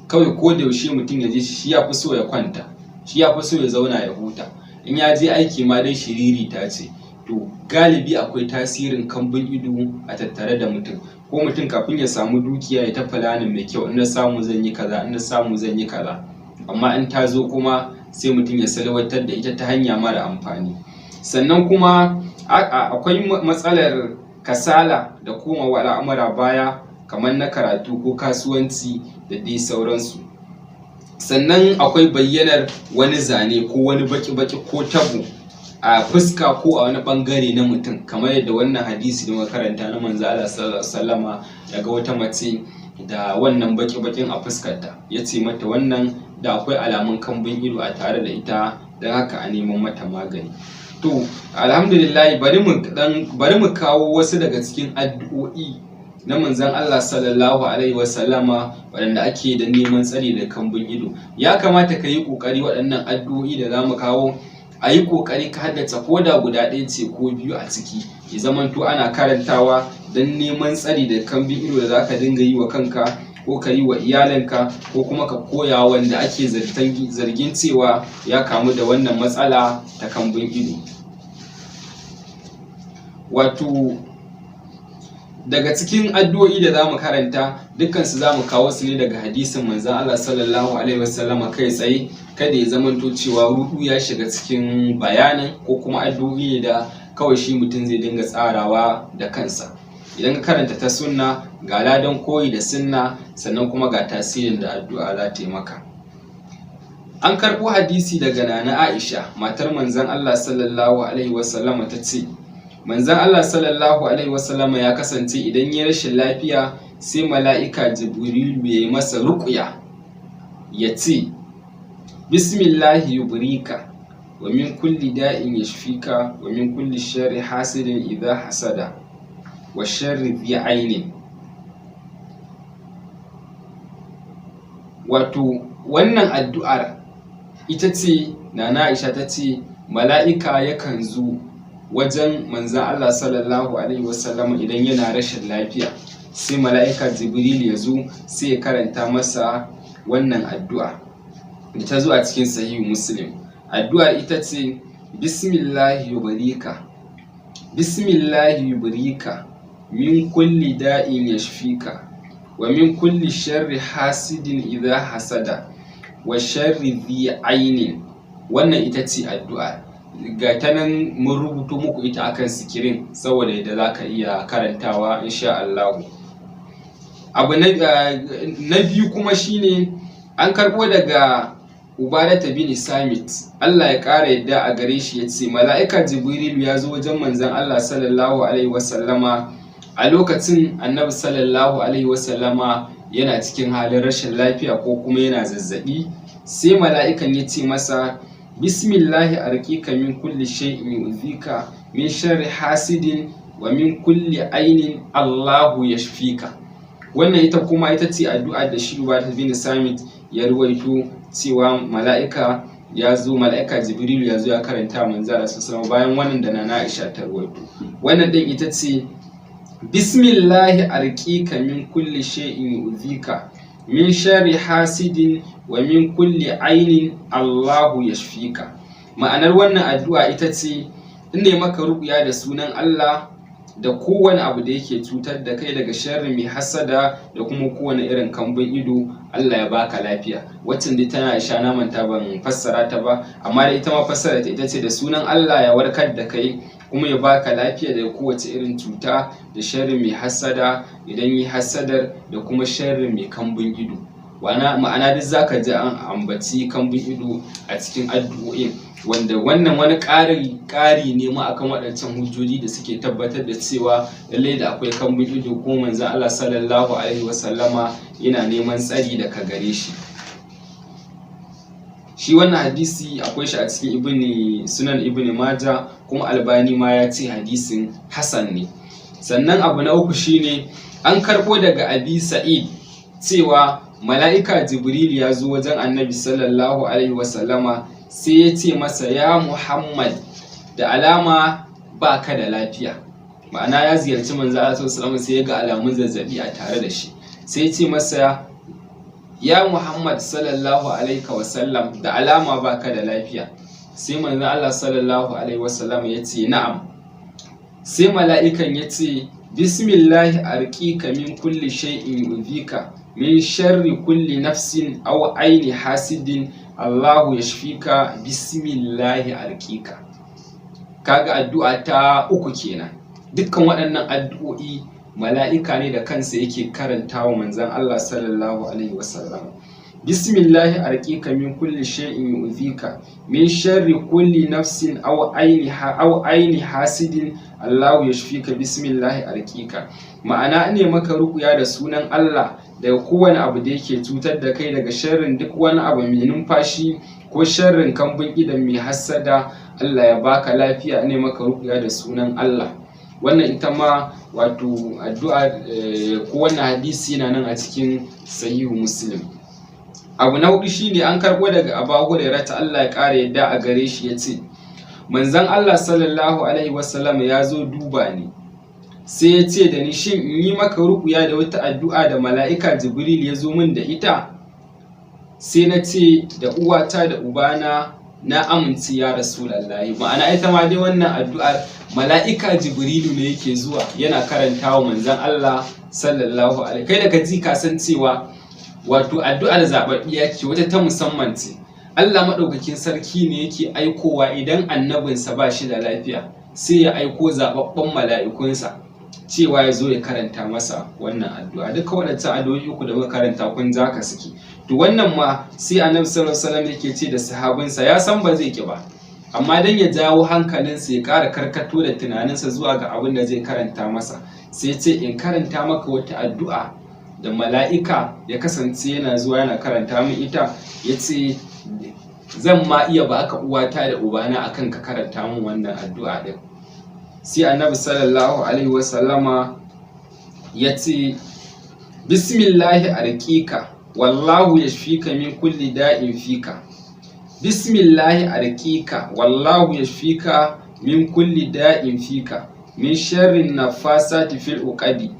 Kawai ko da yaushe mutum ya ji shi ya fi so ya kwanta, shi ya fi so ya zauna ya huta. In ya je aiki ma dai shiririta ce. To galibi akwai tasirin kambun ido a tattare da mutum. Ko mutum kafin ya samu dukiya ya ta planning mai kyau, in na samu zan yi kaza, in na samu zan yi kaza, amma in ta zo kuma sai mutum ya salwantar da ita ta hanya mara amfani. Sannan kuma akwai matsalar kasala da komawa al'amura baya, kamar na karatu ko kasuwanci da dai sauransu. Sannan akwai bayyanar wani zane ko wani baki-baki ko tabo a fuska ko a wani bangare na mutum, kamar yadda wannan hadisi da muka karanta na manzo Allah sallallahu alaihi wasallama, daga wata mace da wannan baki-bakin a fuskarta, ya ce mata wannan da akwai alamun kambun ido a tare da ita, don haka a neman mata magani. To alhamdulillah, bari mu kawo wasu daga cikin addu'o'i na manzon Allah sallallahu alaihi wasallama waɗanda ake da neman tsari da kambun ido. Ya kamata ka yi ƙoƙari waɗannan addu'o'i da za mu kawo, a yi ƙoƙari ka haddace ko da guda ɗaya ce ko biyu a ciki, ya zamanto ana karantawa don neman tsari da kambun ido da za ka dinga yi wa kanka ko ka yi wa iyalinka, ko kuma ka koya wanda ake zargin cewa ya kamu da wannan matsala ta kambun ido. Wato daga cikin addu'o'i da zamu karanta, dukkansu zamu kawo su ne daga hadisin manzon Allah sallallahu alaihi wasallama kai tsaye, kada ya zamanto cewa ruɗu ya shiga cikin bayanin, ko kuma addu'o'i ne da kawai shi mutum zai dinga tsarawa da kansa. Idan ka karanta ta sunna, ga ladan koyi da sunna, sannan kuma ga tasirin da addu'a za ta yi maka. An karɓo hadisi daga Nana Aisha, matar manzon Allah sallallahu alaihi wasallama, ta ce manzon Allah sallallahu alaihi wasallama ya kasance idan ya rashin lafiya, sai mala'ika Jibrilu ya yi masa ruƙuya, ya ce: "Bismillahi yubrika wa min kulli da'in yashfika wa min kulli sharri hasidin idha hasada wa sharri dhi ainin." Wato wannan addu'ar ita ce Nana Aisha ta ce mala'ika yakan zo wajen manzon Allah sallallahu alaihi wasallam idan yana rashin lafiya, sai mala'ika Jibril ya zo sai ya karanta masa wannan addu'a da ta zo a cikin Sahihu Muslim. Addu'ar ita ce: "Bismillahi yubrika, bismillahi yubrika min kulli da'in yashfika wa min kulli sharri hasidin idha hasada wa sharri dhi ainin." Wannan ita ce addu'a. Ga ta nan mun rubuto muku ita akan sikirin saboda yadda za ka iya karantawa insha Allahu. Abu na biyu kuma shine An karɓo daga Ubadata bin Samit, Allah ya ƙara yadda a gare shi, ya ce mala'ika Jibrilu ya zo wajen manzon Allah sallallahu alaihi wasallama a lokacin Annabi sallallahu alaihi wasallama yana cikin halin rashin lafiya ko kuma yana zazzaɓi. Sai mala'ikan ya ce masa: "Bismillahi arqika min kulli shay'in yu'dhika, min sharri hasidin wa min kulli ainin, Allahu yashfika." Wannan ita kuma ita ce addu'a da shi Ubadata bin Samit ya ruwaito cewa mala'ika ya zo, mala'ika Jibrilu ya zo ya karanta manzo Allah sallallahu, bayan wannan da Nana Aisha ta ruwaito. Wannan din ita ce: "Bismillahi arqika min kulli shay'in yu'dhika, min sharri hasidin wa min kulli ainin, Allahu yashfika." Ma'anar wannan addu'a ita ce: ina maka ruƙuya da sunan Allah da kowane abu da yake cutar da kai, daga sharri mai hasada da kuma kowane irin kambun ido, Allah ya baka lafiya. Waccan dai tana Aisha, na manta ban fassara ta ba, amma da ita ma fassara ta ita ce da sunan Allah ya warkar da kai kuma ya baka lafiya daga kowace irin cuta da sharri mai hasada idan yi hasadar da kuma sharri mai kambun ido. Ma'ana duk zaka ji an ambaci kambun ido a cikin addu'o'in, wanda wannan wani ƙari ne ma akan waɗancan hujjoji da suke tabbatar da cewa lallai da akwai kambun ido, ko manzon Allah sallallahu alaihi wasallama yana neman tsari daga gare shi. Shi wannan hadisi akwai shi a cikin Ibni Sunan Ibn Maja, kuma Albani ma ya ce hadisin hasan ne. Sannan abu na uku shine an karɓo daga Abi Sa'id cewa mala'ika Jibril ya zo wajen Annabi sallallahu alaihi wasallama, sai ya ce masa: "Ya Muhammad, da alama ba ka da lafiya." Ma'ana ya ziyarci manzo Allah sallallahu, sai ya ga alamun zazzabi a tare da shi, sai ya ce masa: "Ya Muhammad sallallahu alaihi wasallam, da alama ba ka da lafiya." Sai manzo Allah sallallahu alaihi wasallam ya ce: "Na'am." Sai mala'ikan ya ce: "Bismillahi arqika min kulli shay'in yu'dhika, min sharri kulli nafsin aw aini hasidin, Allahu yashfika, bismillahi arqika." Kaga addu'a ta uku kenan. Dukkan waɗannan addu'o'i mala'ika ne da kansa yake karanta wa manzon Allah sallallahu alaihi wasallam. "Bismillahi arqika min kulli shay'in yu'dhika, min sharri kulli nafsin aw aini hasidin, Allahu yashfika, bismillahi arqika." Ma'ana ne maka ruƙuya da sunan Allah daga kowane abu da yake cutar da kai, daga sharrin duk wani abu mai numfashi ko sharrin kambun idon mai hassada, Allah ya baka lafiya, ne maka ruƙuya da sunan Allah. Wannan ita ma wato addu'a ko wannan hadisi yana nan a cikin Sahihu Muslim. Abu na hudu shine an karɓo daga Abu Hurairah ta, Allah ya ƙara yadda a gare shi, ya ce manzon Allah sallallahu alaihi wasallam ya zo duba ni, sai ya ce da ni: "Shin in yi maka ruƙuya da wata addu'a da mala'ika Jibril ya zo min da ita?" Sai na ce da uwata da ubana, na amince, ya Rasulallahi. Ma'ana ita ma dai wannan addu'ar mala'ika Jibrilu ne yake zuwa yana karanta wa manzon Allah sallallahu alaihi. Kai da ka ji ka san cewa wato addu'ar zaɓaɓɓiya ce, wata ta musamman ce. Allah maɗaukakin sarki ne yake aikowa idan annabinsa ba shi da lafiya, sai ya aiko zaɓaɓɓen mala'ikunsa cewa ya zo ya karanta masa wannan addu'a. Duka waɗancan addu'o'i uku da muka karanta kun zaka suke. To wannan ma sai Annabi sallallahu alaihi wasallam yake ce da sahabinsa, ya san ba zai ki ba, amma dan ya jawo hankalinsa ya ƙara karkato da tunaninsa zuwa ga abin da zai karanta masa, sai ce: "In karanta maka wata addu'a da mala'ika ya kasance yana zuwa yana karanta min ita?" Ya ce: "Zan ma iya baka uwata da ubana akan ka karanta min wannan addu'a din." Sai Annabi sallallahu alaihi wasallama ya ce: "Bismillahi arqika, wallahu yashfika min kulli da'in fika. Bismillahi arqika, wallahu yashfika min kulli da'in fika, min sharrin nafasati fil uqadi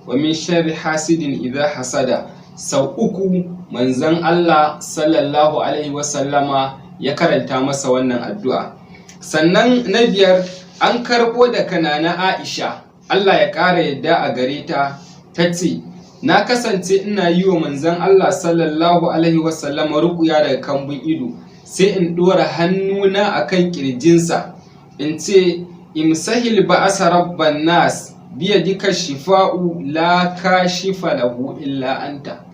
wa min sharri hasidin idha hasada." Sau uku manzon Allah sallallahu alaihi wasallama ya karanta masa wannan addu'a. Sannan na biyar, an karɓo daga Nana Aisha, Allah ya ƙara yadda a gare ta, ta ce: "Na kasance ina yi wa manzon Allah sallallahu alaihi wasallama ruƙuya daga kambun ido, sai in ɗora hannuna akan ƙirjinsa in ce: 'Imsahil ba'asa rabban nas, biyadika shifa'u la kashifa lahu illa anta.'"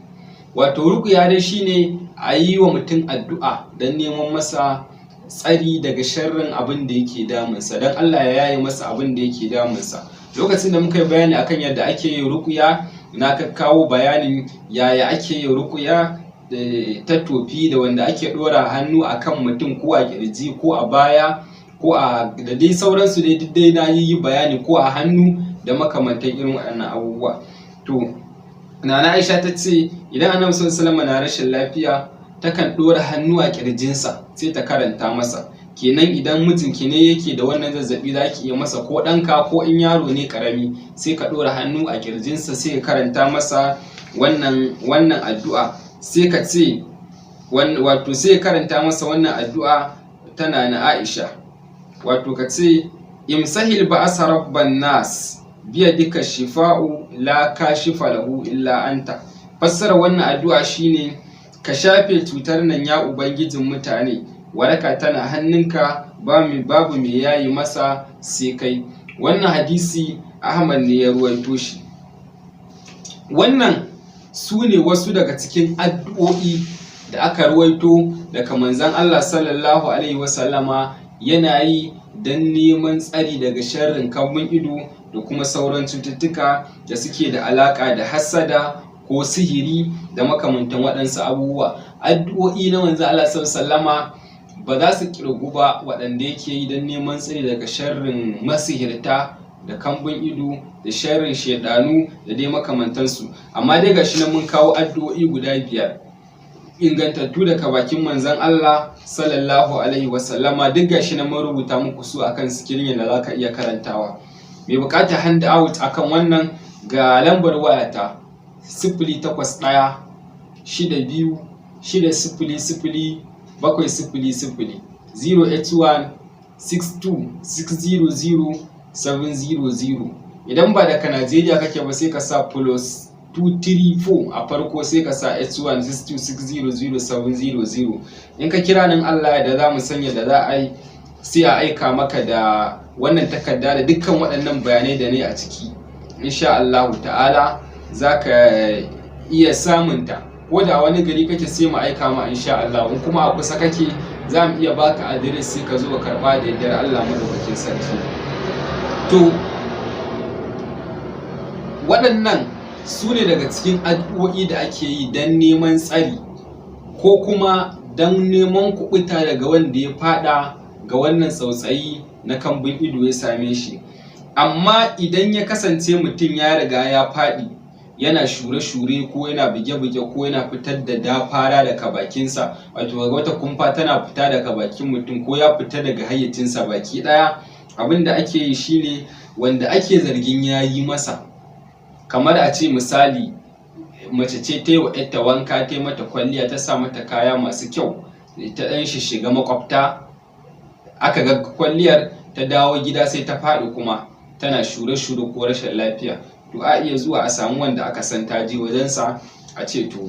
Wato ruƙuya dai shine a yi wa mutum addu'a don neman masa tsari daga sharrin abin da yake damunsa, don Allah ya yaye masa abin da yake damunsa. Lokacin da muka yi bayani akan yadda ake yin ruƙuya, na kakkawo bayanin yaya ake yin ruƙuya ta tofi da wanda ake ɗora hannu a kan mutum ko a ƙirji ko a baya ko a da dai sauransu dai, duk dai na yi bayani, ko a hannu da makamantan irin waɗannan abubuwa. To, Nana Aisha ta ce idan Annabi sallallahu alaihi wasallam na rashin lafiya, takan ɗora hannu a ƙirjinsa sai ta karanta masa. Kenan idan mijinki ne yake da wannan zazzaɓi, za ki iya masa, ko ɗanka, ko in yaro ne ƙarami, sai ka ɗora hannu a ƙirjinsa sai ka karanta masa wannan addu'a, sai ka ce, wato sai ka karanta masa wannan addu'a ta Nana Aisha, wato ka ce: "Imsahil ba'asa rabban nas, biyadika shifa'u la kashifa lahu illa anta." Fassara wannan addu'a shine: ka shafe cutar nan, ya Ubangijin mutane, waraka tana hannunka, babu mai yayi masa sai kai. Wannan hadisi Ahmad ne ya ruwaito shi. Wannan su ne wasu daga cikin addu'o'i da aka ruwaito daga Manzon Allah sallallahu alaihi wasallama yana yi don neman tsari daga sharrin kambun ido da kuma sauran cututtuka da suke da alaƙa da hassada ko sihiri da makamantan waɗansu abubuwa. Addu'o'i na Manzon Allah sallallahu alaihi wasallama ba za su ƙirgu ba, waɗanda yake yi don neman tsari daga sharrin masihirta da kambun ido da sharrin shaiɗanu da dai makamantansu. Amma dai gashi nan mun kawo addu'o'i guda 5 ingantattu daga bakin Manzon Allah sallallahu alaihi wasallama. Duk gashi nan mun rubuta muku su akan screen da za ka iya karantawa. Mai buƙatar hand out akan wannan, ga lambar wayata: 08162600700, 08162600700. Idan ba daga Najeriya kake ba, sai ka sa +234 a farko, sai ka sa H162600700. In ka kira nan, Allah da za mu sanya da za a yi, sai a aika maka da wannan takarda da dukkan waɗannan bayanai da ne a ciki. Insha Allahu ta'ala za ka iya samunta. Ko da wani gari kake, sai mu aika ma insha Allah. In kuma a kusa kake, za mu iya baka address sai ka zo ka karɓa da yardar Allah Madaukakin Sarki. To, waɗannan su ne daga cikin addu'o'i da ake yi don neman tsari ko kuma don neman kuɓuta daga wanda ya faɗa ga wannan tsautsayi na kambun ido ya same shi. Amma idan ya kasance mutum ya riga ya faɗi yana shure-shure ko yana buge-buge ko yana fitar da dafara daga bakinsa, wato wata kumfa tana fita daga bakin mutum, ko ya fita daga hayyacinsa baki ɗaya, abin da ake yi shine wanda ake zargin ya yi masa, kamar a ce misali mace ce ta yi wa ‘yarta wanka, ta yi mata kwalliya, ta sa mata kaya masu kyau, ta ɗan shishiga maƙwabta aka ga kwalliyar, ta dawo gida sai ta faɗi kuma tana shure-shure ko rashin lafiya, to a iya zuwa a samu wanda aka san ta je wajensa, a ce: "To,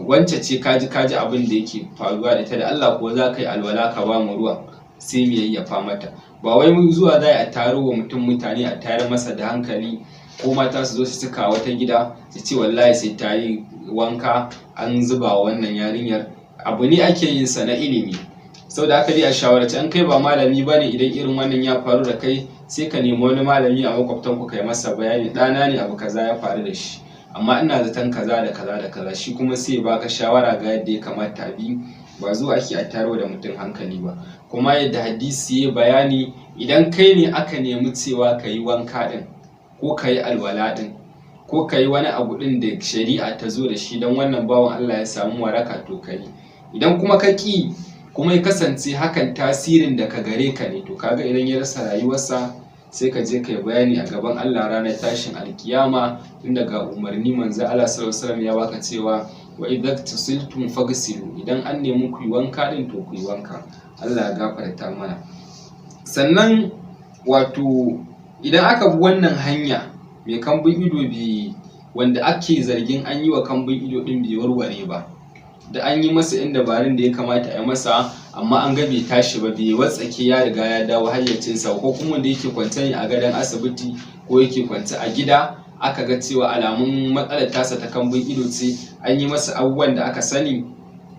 wance ce, kaji kaji abin da yake faruwa da ita, da Allah ko za ka yi alwala ka ba mu ruwan sai mu yayyafa mata." Ba wai zuwa za a taro wa mutum mutane a tayar masa da hankali, ko mata su zo su cika wata gida su ce wallahi sai ta yi wanka an zuba wa wannan yarinyar. Abu ne ake yin sa na ilimi. Saboda haka dai a shawarce, an kai ba malami ba ne, idan irin wannan ya faru da kai, sai ka nemi wani malami a makwabtanku, kai masa bayani: "Ɗana ne, abu kaza ya faru da shi, amma ina zaton kaza da kaza da kaza." Shi kuma sai baka shawara ga yadda ya kamata a bi. Ba zuwa ake a tayarwa da mutum hankali ba. Kuma yadda hadisi ya bayani, idan kai ne aka nemi cewa ka yi wanka ɗin ko ka yi alwala ɗin ko ka yi wani abu ɗin da shari'a ta zo da shi don wannan bawan Allah ya samu waraka, to ka yi. Idan kuma ka ƙi, kuma ya kasance hakan tasirin da ka gare ka ne, to kaga idan ya rasa rayuwarsa, sai ka je ka yi bayani a gaban Allah ranar tashin alkiyama, tun daga umarni Manzo Allah sallallahu alaihi wasallam ya baka cewa: "Wa idza tusiltum faghsilu." Idan an nemi ku yi wanka din, to ku yi wanka. Allah ya gafarta mana. Sannan wato idan aka bi wannan hanya, mai kambun ido bi wanda ake zargin an yi wa kambun ido din bai warware ba, da an yi masa 'yan dabarun da ya kamata a yi masa, amma an ga bai tashi ba, bai watsake ya riga ya dawo hayyacinsa, ko kuma wanda yake kwance ne a gadon asibiti ko yake kwance a gida. aka ga cewa alamun matsalar tasa ta kambun ido ce, an yi masa abubuwan da aka sani,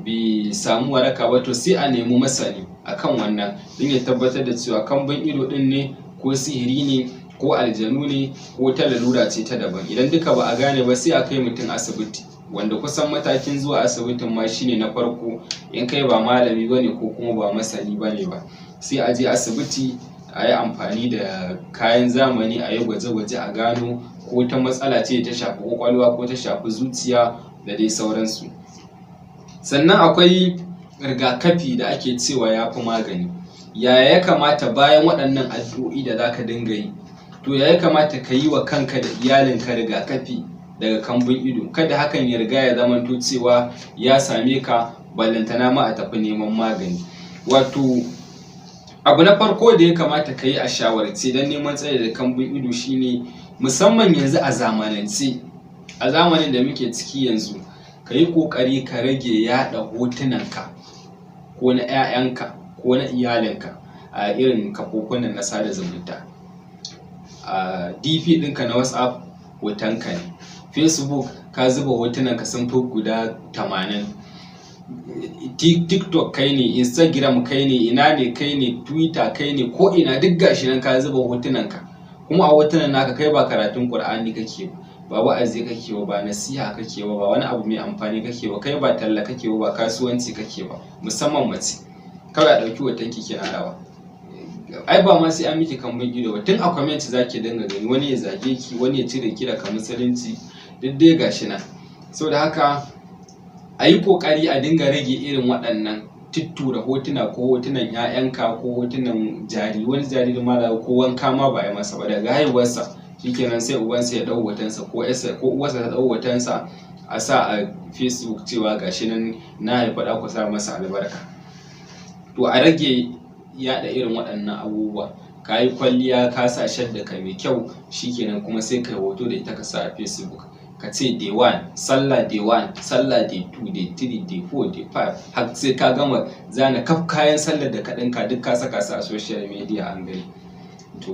bai samu waraka ba, to sai a nemi masani akan wannan don ya tabbatar da cewa kambun ido ɗin ne, ko sihiri ne, ko aljanu ne, ko ta lalura ce ta daban. Idan duka ba a gane ba, sai a kai mutum asibiti, wanda kusan matakin zuwa asibitin ma shine na farko in kai ba malami bane ko kuma ba masani bane ba. Sai a je asibiti a yi amfani da kayan zamani, a yi gwaje-gwaje, a gano ko ta matsala ce ta shafi ƙwaƙwalwa ko ta shafi zuciya da dai sauransu. Sannan akwai rigakafi da ake cewa ya fi magani. Yaya ya kamata, bayan waɗannan addu'o'i da za ka dinga yi, to ya kamata ka yi wa kanka da iyalinka rigakafi daga kambun ido, kada hakan ya riga ya zamanto cewa ya same ka, ballantana ma a tafi neman magani? Wato abu na farko da ya kamata ka yi a shawarce don neman tsari da kambun ido shine, musamman yanzu a zamanance, a zamanin da muke ciki yanzu, ka yi ƙoƙari ka rage yaɗa hotunanka ko na 'ya'yanka ko na iyalinka a irin kafofin nan na sada zumunta. A DP ɗinka na WhatsApp hotonka ne, Facebook ka zuba hotunanka sun fi guda 80, TikTok kai ne, Instagram kai ne, ina ne kai ne, Twitter kai ne, ko ina duk gashi nan ka zuba hotunanka. Kuma a hotunan naka kai ba karatun Qur'ani kake ba, ba wa'azi kake ba, ba nasiha kake ba, ba wani abu mai amfani kake ba, kai ba talla kake ba, ba kasuwanci kake ba. Musamman mace, kawai a ɗauki hoton ki kina rawa. Ai ba ma sai an miki kambun ido ba, tun a comment zaki dinga gani wani ya zage ki, wani ya cire ki daga musulunci, duk dai gashi nan. Saboda haka a yi ƙoƙari a dinga rage irin waɗannan tuttura hotuna, ko hotunan 'ya'yanka ko hotunan jariri. Wani jaririn ma ko wanka ma ba a yi masa ba, daga haihuwarsa shikenan sai ubansa ya ɗau hotonsa ko 'yarsa ko uwarsa ta ɗau hotonsa a sa a Facebook cewa gashi nan na haifi ɗa, ku sa masa albarka. To a rage yaɗa irin waɗannan abubuwa. Ka yi kwalliya, ka sa shadda ka mai kyau, shikenan kuma sai ka yi hoto da ita ka sa a Facebook, ka ce day one sallah, day one sallah, day two, day three, day four, day five, har sai ka gama zana kaf kayan sallar da ka ɗinka, duk ka saka su a social media an gani. To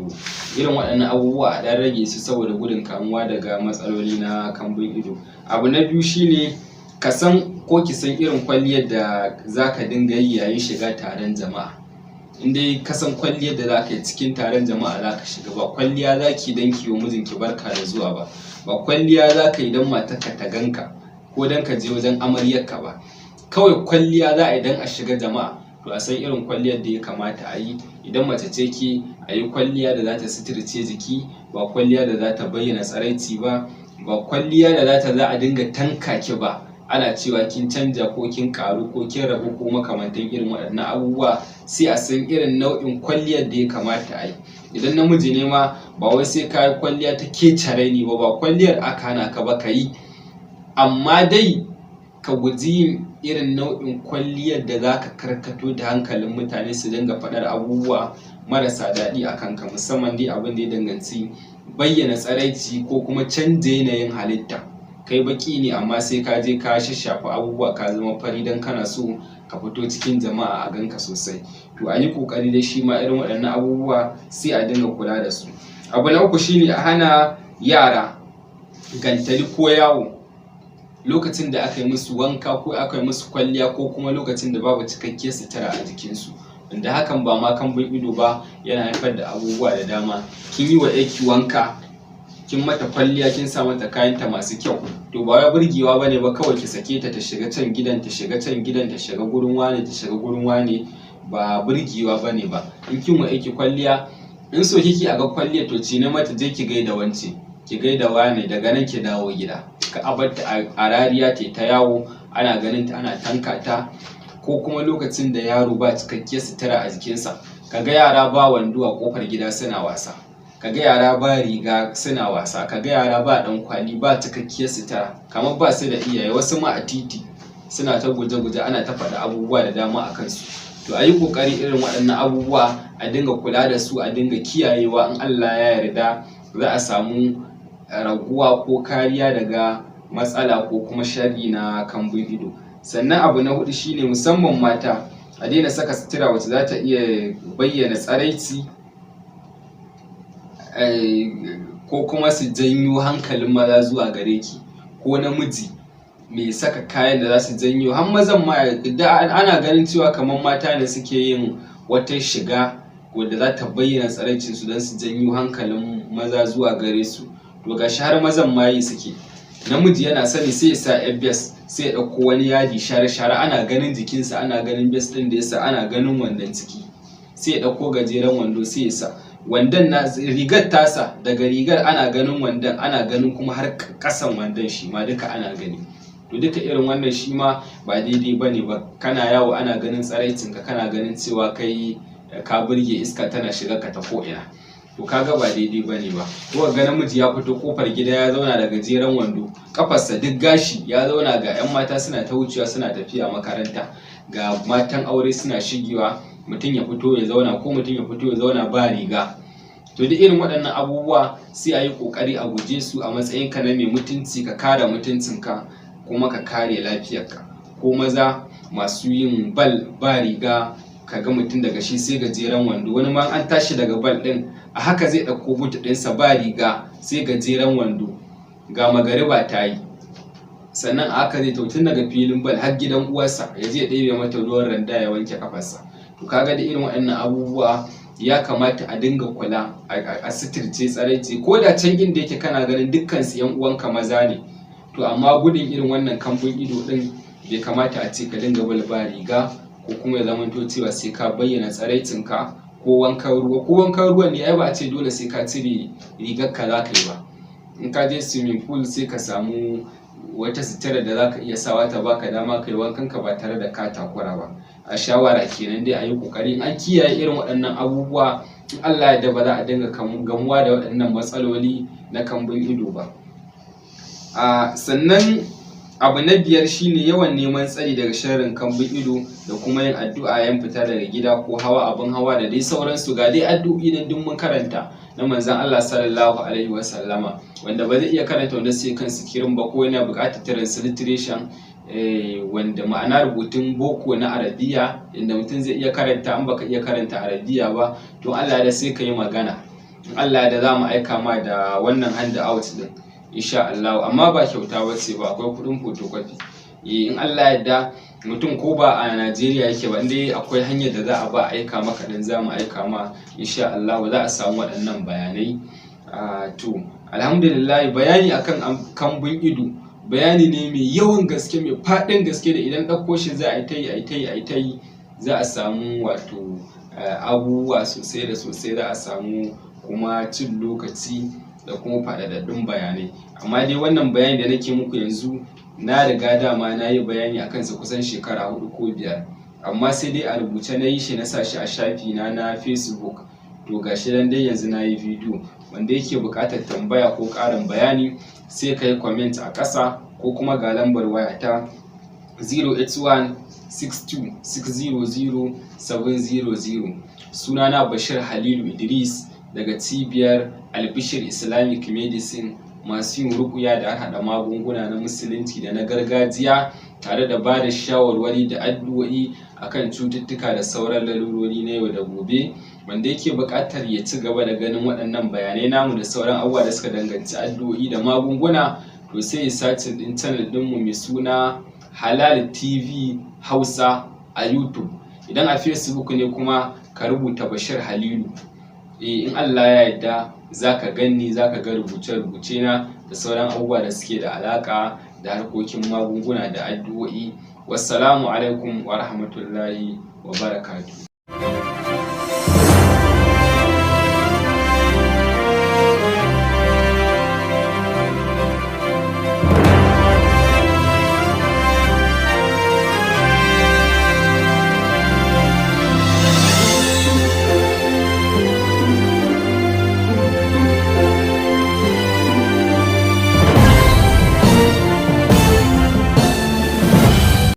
irin waɗannan abubuwa a ɗan rage su saboda gudun kamuwa daga matsaloli na kambun ido. Abu na biyu shine ka san ko ki san irin kwalliyar da za ka dinga yi yayin shiga taron jama'a. In dai ka san kwalliyar da za ka yi cikin taron jama'a za ka shiga, ba kwalliya za ki don ki wa mijinki barka da zuwa ba, ba kwalliya za ka yi don matarka ta ganka ko don ka je wajen amaryarka ba, kawai kwalliya za a yi don a shiga jama'a. To a san irin kwalliyar da ya kamata a yi. Idan mace ce ke, a yi kwalliya da za ta suturce jiki, ba kwalliya da za ta bayyana tsiraici ba, ba kwalliya da za a dinga tanka ki ba, ana cewa kin canja ko kin karu ko kin rabu ko makamantan irin waɗannan abubuwa. Sai a san irin nau'in kwalliyar da ya kamata a yi. Idan namiji ne ma, ba wai sai ka yi kwalliya ta kece raini ba, ba kwalliyar aka hana ka ba, ka yi, amma dai ka guji yin irin nau'in kwalliyar da za ka karkato da hankalin mutane su dinga faɗar abubuwa marasa daɗi a kanka, musamman dai abin da ya danganci bayyana tsiraici ko kuma canja yanayin halitta. Kai baƙi ne, amma sai ka je ka shashafa abubuwa ka zama fari don kana so ka fito cikin jama'a a ganka sosai. To a yi ƙoƙari dai shi ma irin waɗannan abubuwa sai a dinga kula da su. Abu na uku shine a hana yara gantali ko yawo lokacin da aka yi musu wanka ko aka yi musu kwalliya, ko kuma lokacin da babu cikakkiyar sutura a jikinsu, wanda hakan ba ma kambun ido ba, yana haifar da abubuwa da dama. Kin yi wa 'yarki wanka, kin mata kwalliya, kin sa mata kayanta masu kyau, to ba wai burgewa bane ba kawai ki sake ta ta shiga can gidan, ta shiga can gidan, ta shiga gurin wane, ta shiga gurin wane. Ba burgewa bane ba. In kin wa 'yarki kwalliya, in so kike a ga kwalliyar, to ce mata je ki gaida wance, ki gaida wane, daga nan ki dawo gida. Ka a barta a rariya ta yawo, ana ganin ta, ana tanka ta. Ko kuma lokacin da yaro ba cikakkiyar sutura a jikinsa, kaga yara ba wando a kofar gida suna wasa, kaga yara ba riga suna wasa, kaga yara ba ɗan kwali, ba cikakkiyar sutura, kamar ba su da iyaye, wasu ma a titi suna ta guje-guje, ana ta faɗa abubuwa da dama a kansu. To a yi ƙoƙari irin waɗannan abubuwa a dinga kula da su, a dinga kiyayewa. In Allah ya yarda, za a samu raguwa ko kariya daga matsala ko kuma sharri na kambun ido. Sannan abu na huɗu shine, musamman mata, a daina saka sutura wacce za ta iya bayyana tsiraici. ko kuma su janyo hankalin maza zuwa gare ki, ko namiji mai saka kayan da za su janyo har mazan ma. Da ana ganin cewa kamar mata ne suke yin wata shiga wadda za ta bayyana tsiraicinsu don su janyo hankalin maza zuwa gare su, to gashi har mazan ma yi suke. Namiji yana sani sai ya sa yar vest, sai ya ɗauko wani yadi shara-shara, ana ganin jikinsa, ana ganin vest ɗin da ya sa, ana ganin wandon ciki. Sai ya ɗauko gajeren wando, sai ya sa wandon na rigar tasa, daga rigar ana ganin wandon, ana ganin kuma har ƙasan wandon shi ma duka ana gani. To duka irin wannan shi ma ba daidai ba ne ba. Kana yawo ana ganin tsiraicinka, kana ganin cewa kai ka burge, iska tana shiga ka ta ko'ina, to kaga ba daidai ba ne ba. Ko ga namiji ya fito kofar gida ya zauna da gajeren wando, kafarsa duk gashi, ya zauna, ga 'yan mata suna ta wucewa suna tafiya makaranta, ga matan aure suna shigewa, mutum ya fito ya zauna, ko mutum ya fito ya zauna ba riga. To duk irin waɗannan abubuwa sai a yi ƙoƙari a guje su. A matsayinka na mai mutunci, ka kare mutuncinka kuma ka kare lafiyarka. Ko maza masu yin bal ba riga, ka ga mutum daga shi sai gajeren wando, wani ma an tashi daga bal ɗin a haka zai ɗauko boot ɗinsa, ba riga sai gajeren wando, ga magariba ta yi, sannan a haka zai tun daga filin bal har gidan uwarsa, ya je ya ɗebe mata ruwan randa ya wanke kafarsa. To kaga da irin waɗannan abubuwa ya kamata a dinga kula a suturce tsaraici, ko da can inda yake kana ganin dukkan su 'yan uwanka maza ne. To amma gudun irin wannan kambun ido ɗin, bai kamata a ce ka dinga bal ba riga, ko kuma ya zamanto cewa sai ka bayyana tsaraicinka. Ko wankan ruwa, ko wankan ruwan ne ai ba a ce dole sai ka cire rigar ka za ka yi ba. In ka je swimming pool, sai ka samu wata sutura da za ka iya sawa ta baka dama ka yi wankan ka ba tare da ka takura ba. A shawara kenan dai, a yi ƙoƙari an kiyaye irin waɗannan abubuwa, in Allah ya yarda ba za a dinga gamuwa da waɗannan matsaloli na kambun ido ba. A sannan abu na biyar shine yawan neman tsari daga sharrin kambun ido da kuma yin addu'a yayin fita daga gida ko hawa abin hawa da dai sauransu. Ga dai addu'o'i nan duk mun karanta na Manzon Allah Sallallahu Alaihi Wasallama. Wanda ba zai iya karanta wanda suke kan screen ba, ko yana buƙatar transliteration, wanda ma'ana rubutun boko na Arabiya inda mutum zai iya karanta, in baka iya karanta Arabiya ba, to Allah da sai ka yi magana, in Allah da za mu aika ma da wannan hand out din insha Allah. Amma ba kyauta ba ce ba, akwai kuɗin photocopy. In Allah yarda, mutum ko ba a Najeriya yake ba, indai akwai hanyar da za a ba aika maka din, za mu aika ma insha Allah, za a samu waɗannan bayanai. To alhamdulillah, bayani akan kambun ido bayani ne mai yawan gaske, mai faɗin gaske, da idan ɗauko shi za a yi ta yi, a yi ta yi, a yi ta yi, za a samu wato abubuwa sosai da sosai, za a samu kuma cin lokaci da kuma faɗaɗaɗɗun bayanai. Amma dai wannan bayani da nake muku yanzu, na riga dama na yi bayani a kansa kusan shekara 4 ko 5, amma sai dai a rubuce na yi shi, na sa shi a shafi na na Facebook. To ga shi nan dai yanzu na yi bidiyo. Wanda yake buƙatar tambaya ko ƙarin bayani, sai ka yi comment a ƙasa, ko kuma ga lambar waya ta 081 62 600 700. Sunana Bashir Halilu Idris daga cibiyar Albishir Islamic Medicine, masu yin ruƙuya da haɗa magunguna na Musulunci da na gargajiya, tare da ba da shawarwari da addu'o'i akan cututtuka da sauran lalurori na yau da gobe. Wanda yake buƙatar ya ci gaba da ganin waɗannan bayanai namu da sauran abubuwa da suka danganci addu'o'i da magunguna, to sai ya searching ɗin channel ɗinmu mai suna Halal TV Hausa a YouTube. Idan a Facebook ne kuma, ka rubuta Bashir Halilu. In Allah ya yarda za ka ganni, za ka ga rubuce-rubuce na da sauran abubuwa da suke da alaƙa da harkokin magunguna da addu'o'i. Wassalamu alaikum wa rahmatullahi wa barakatuh.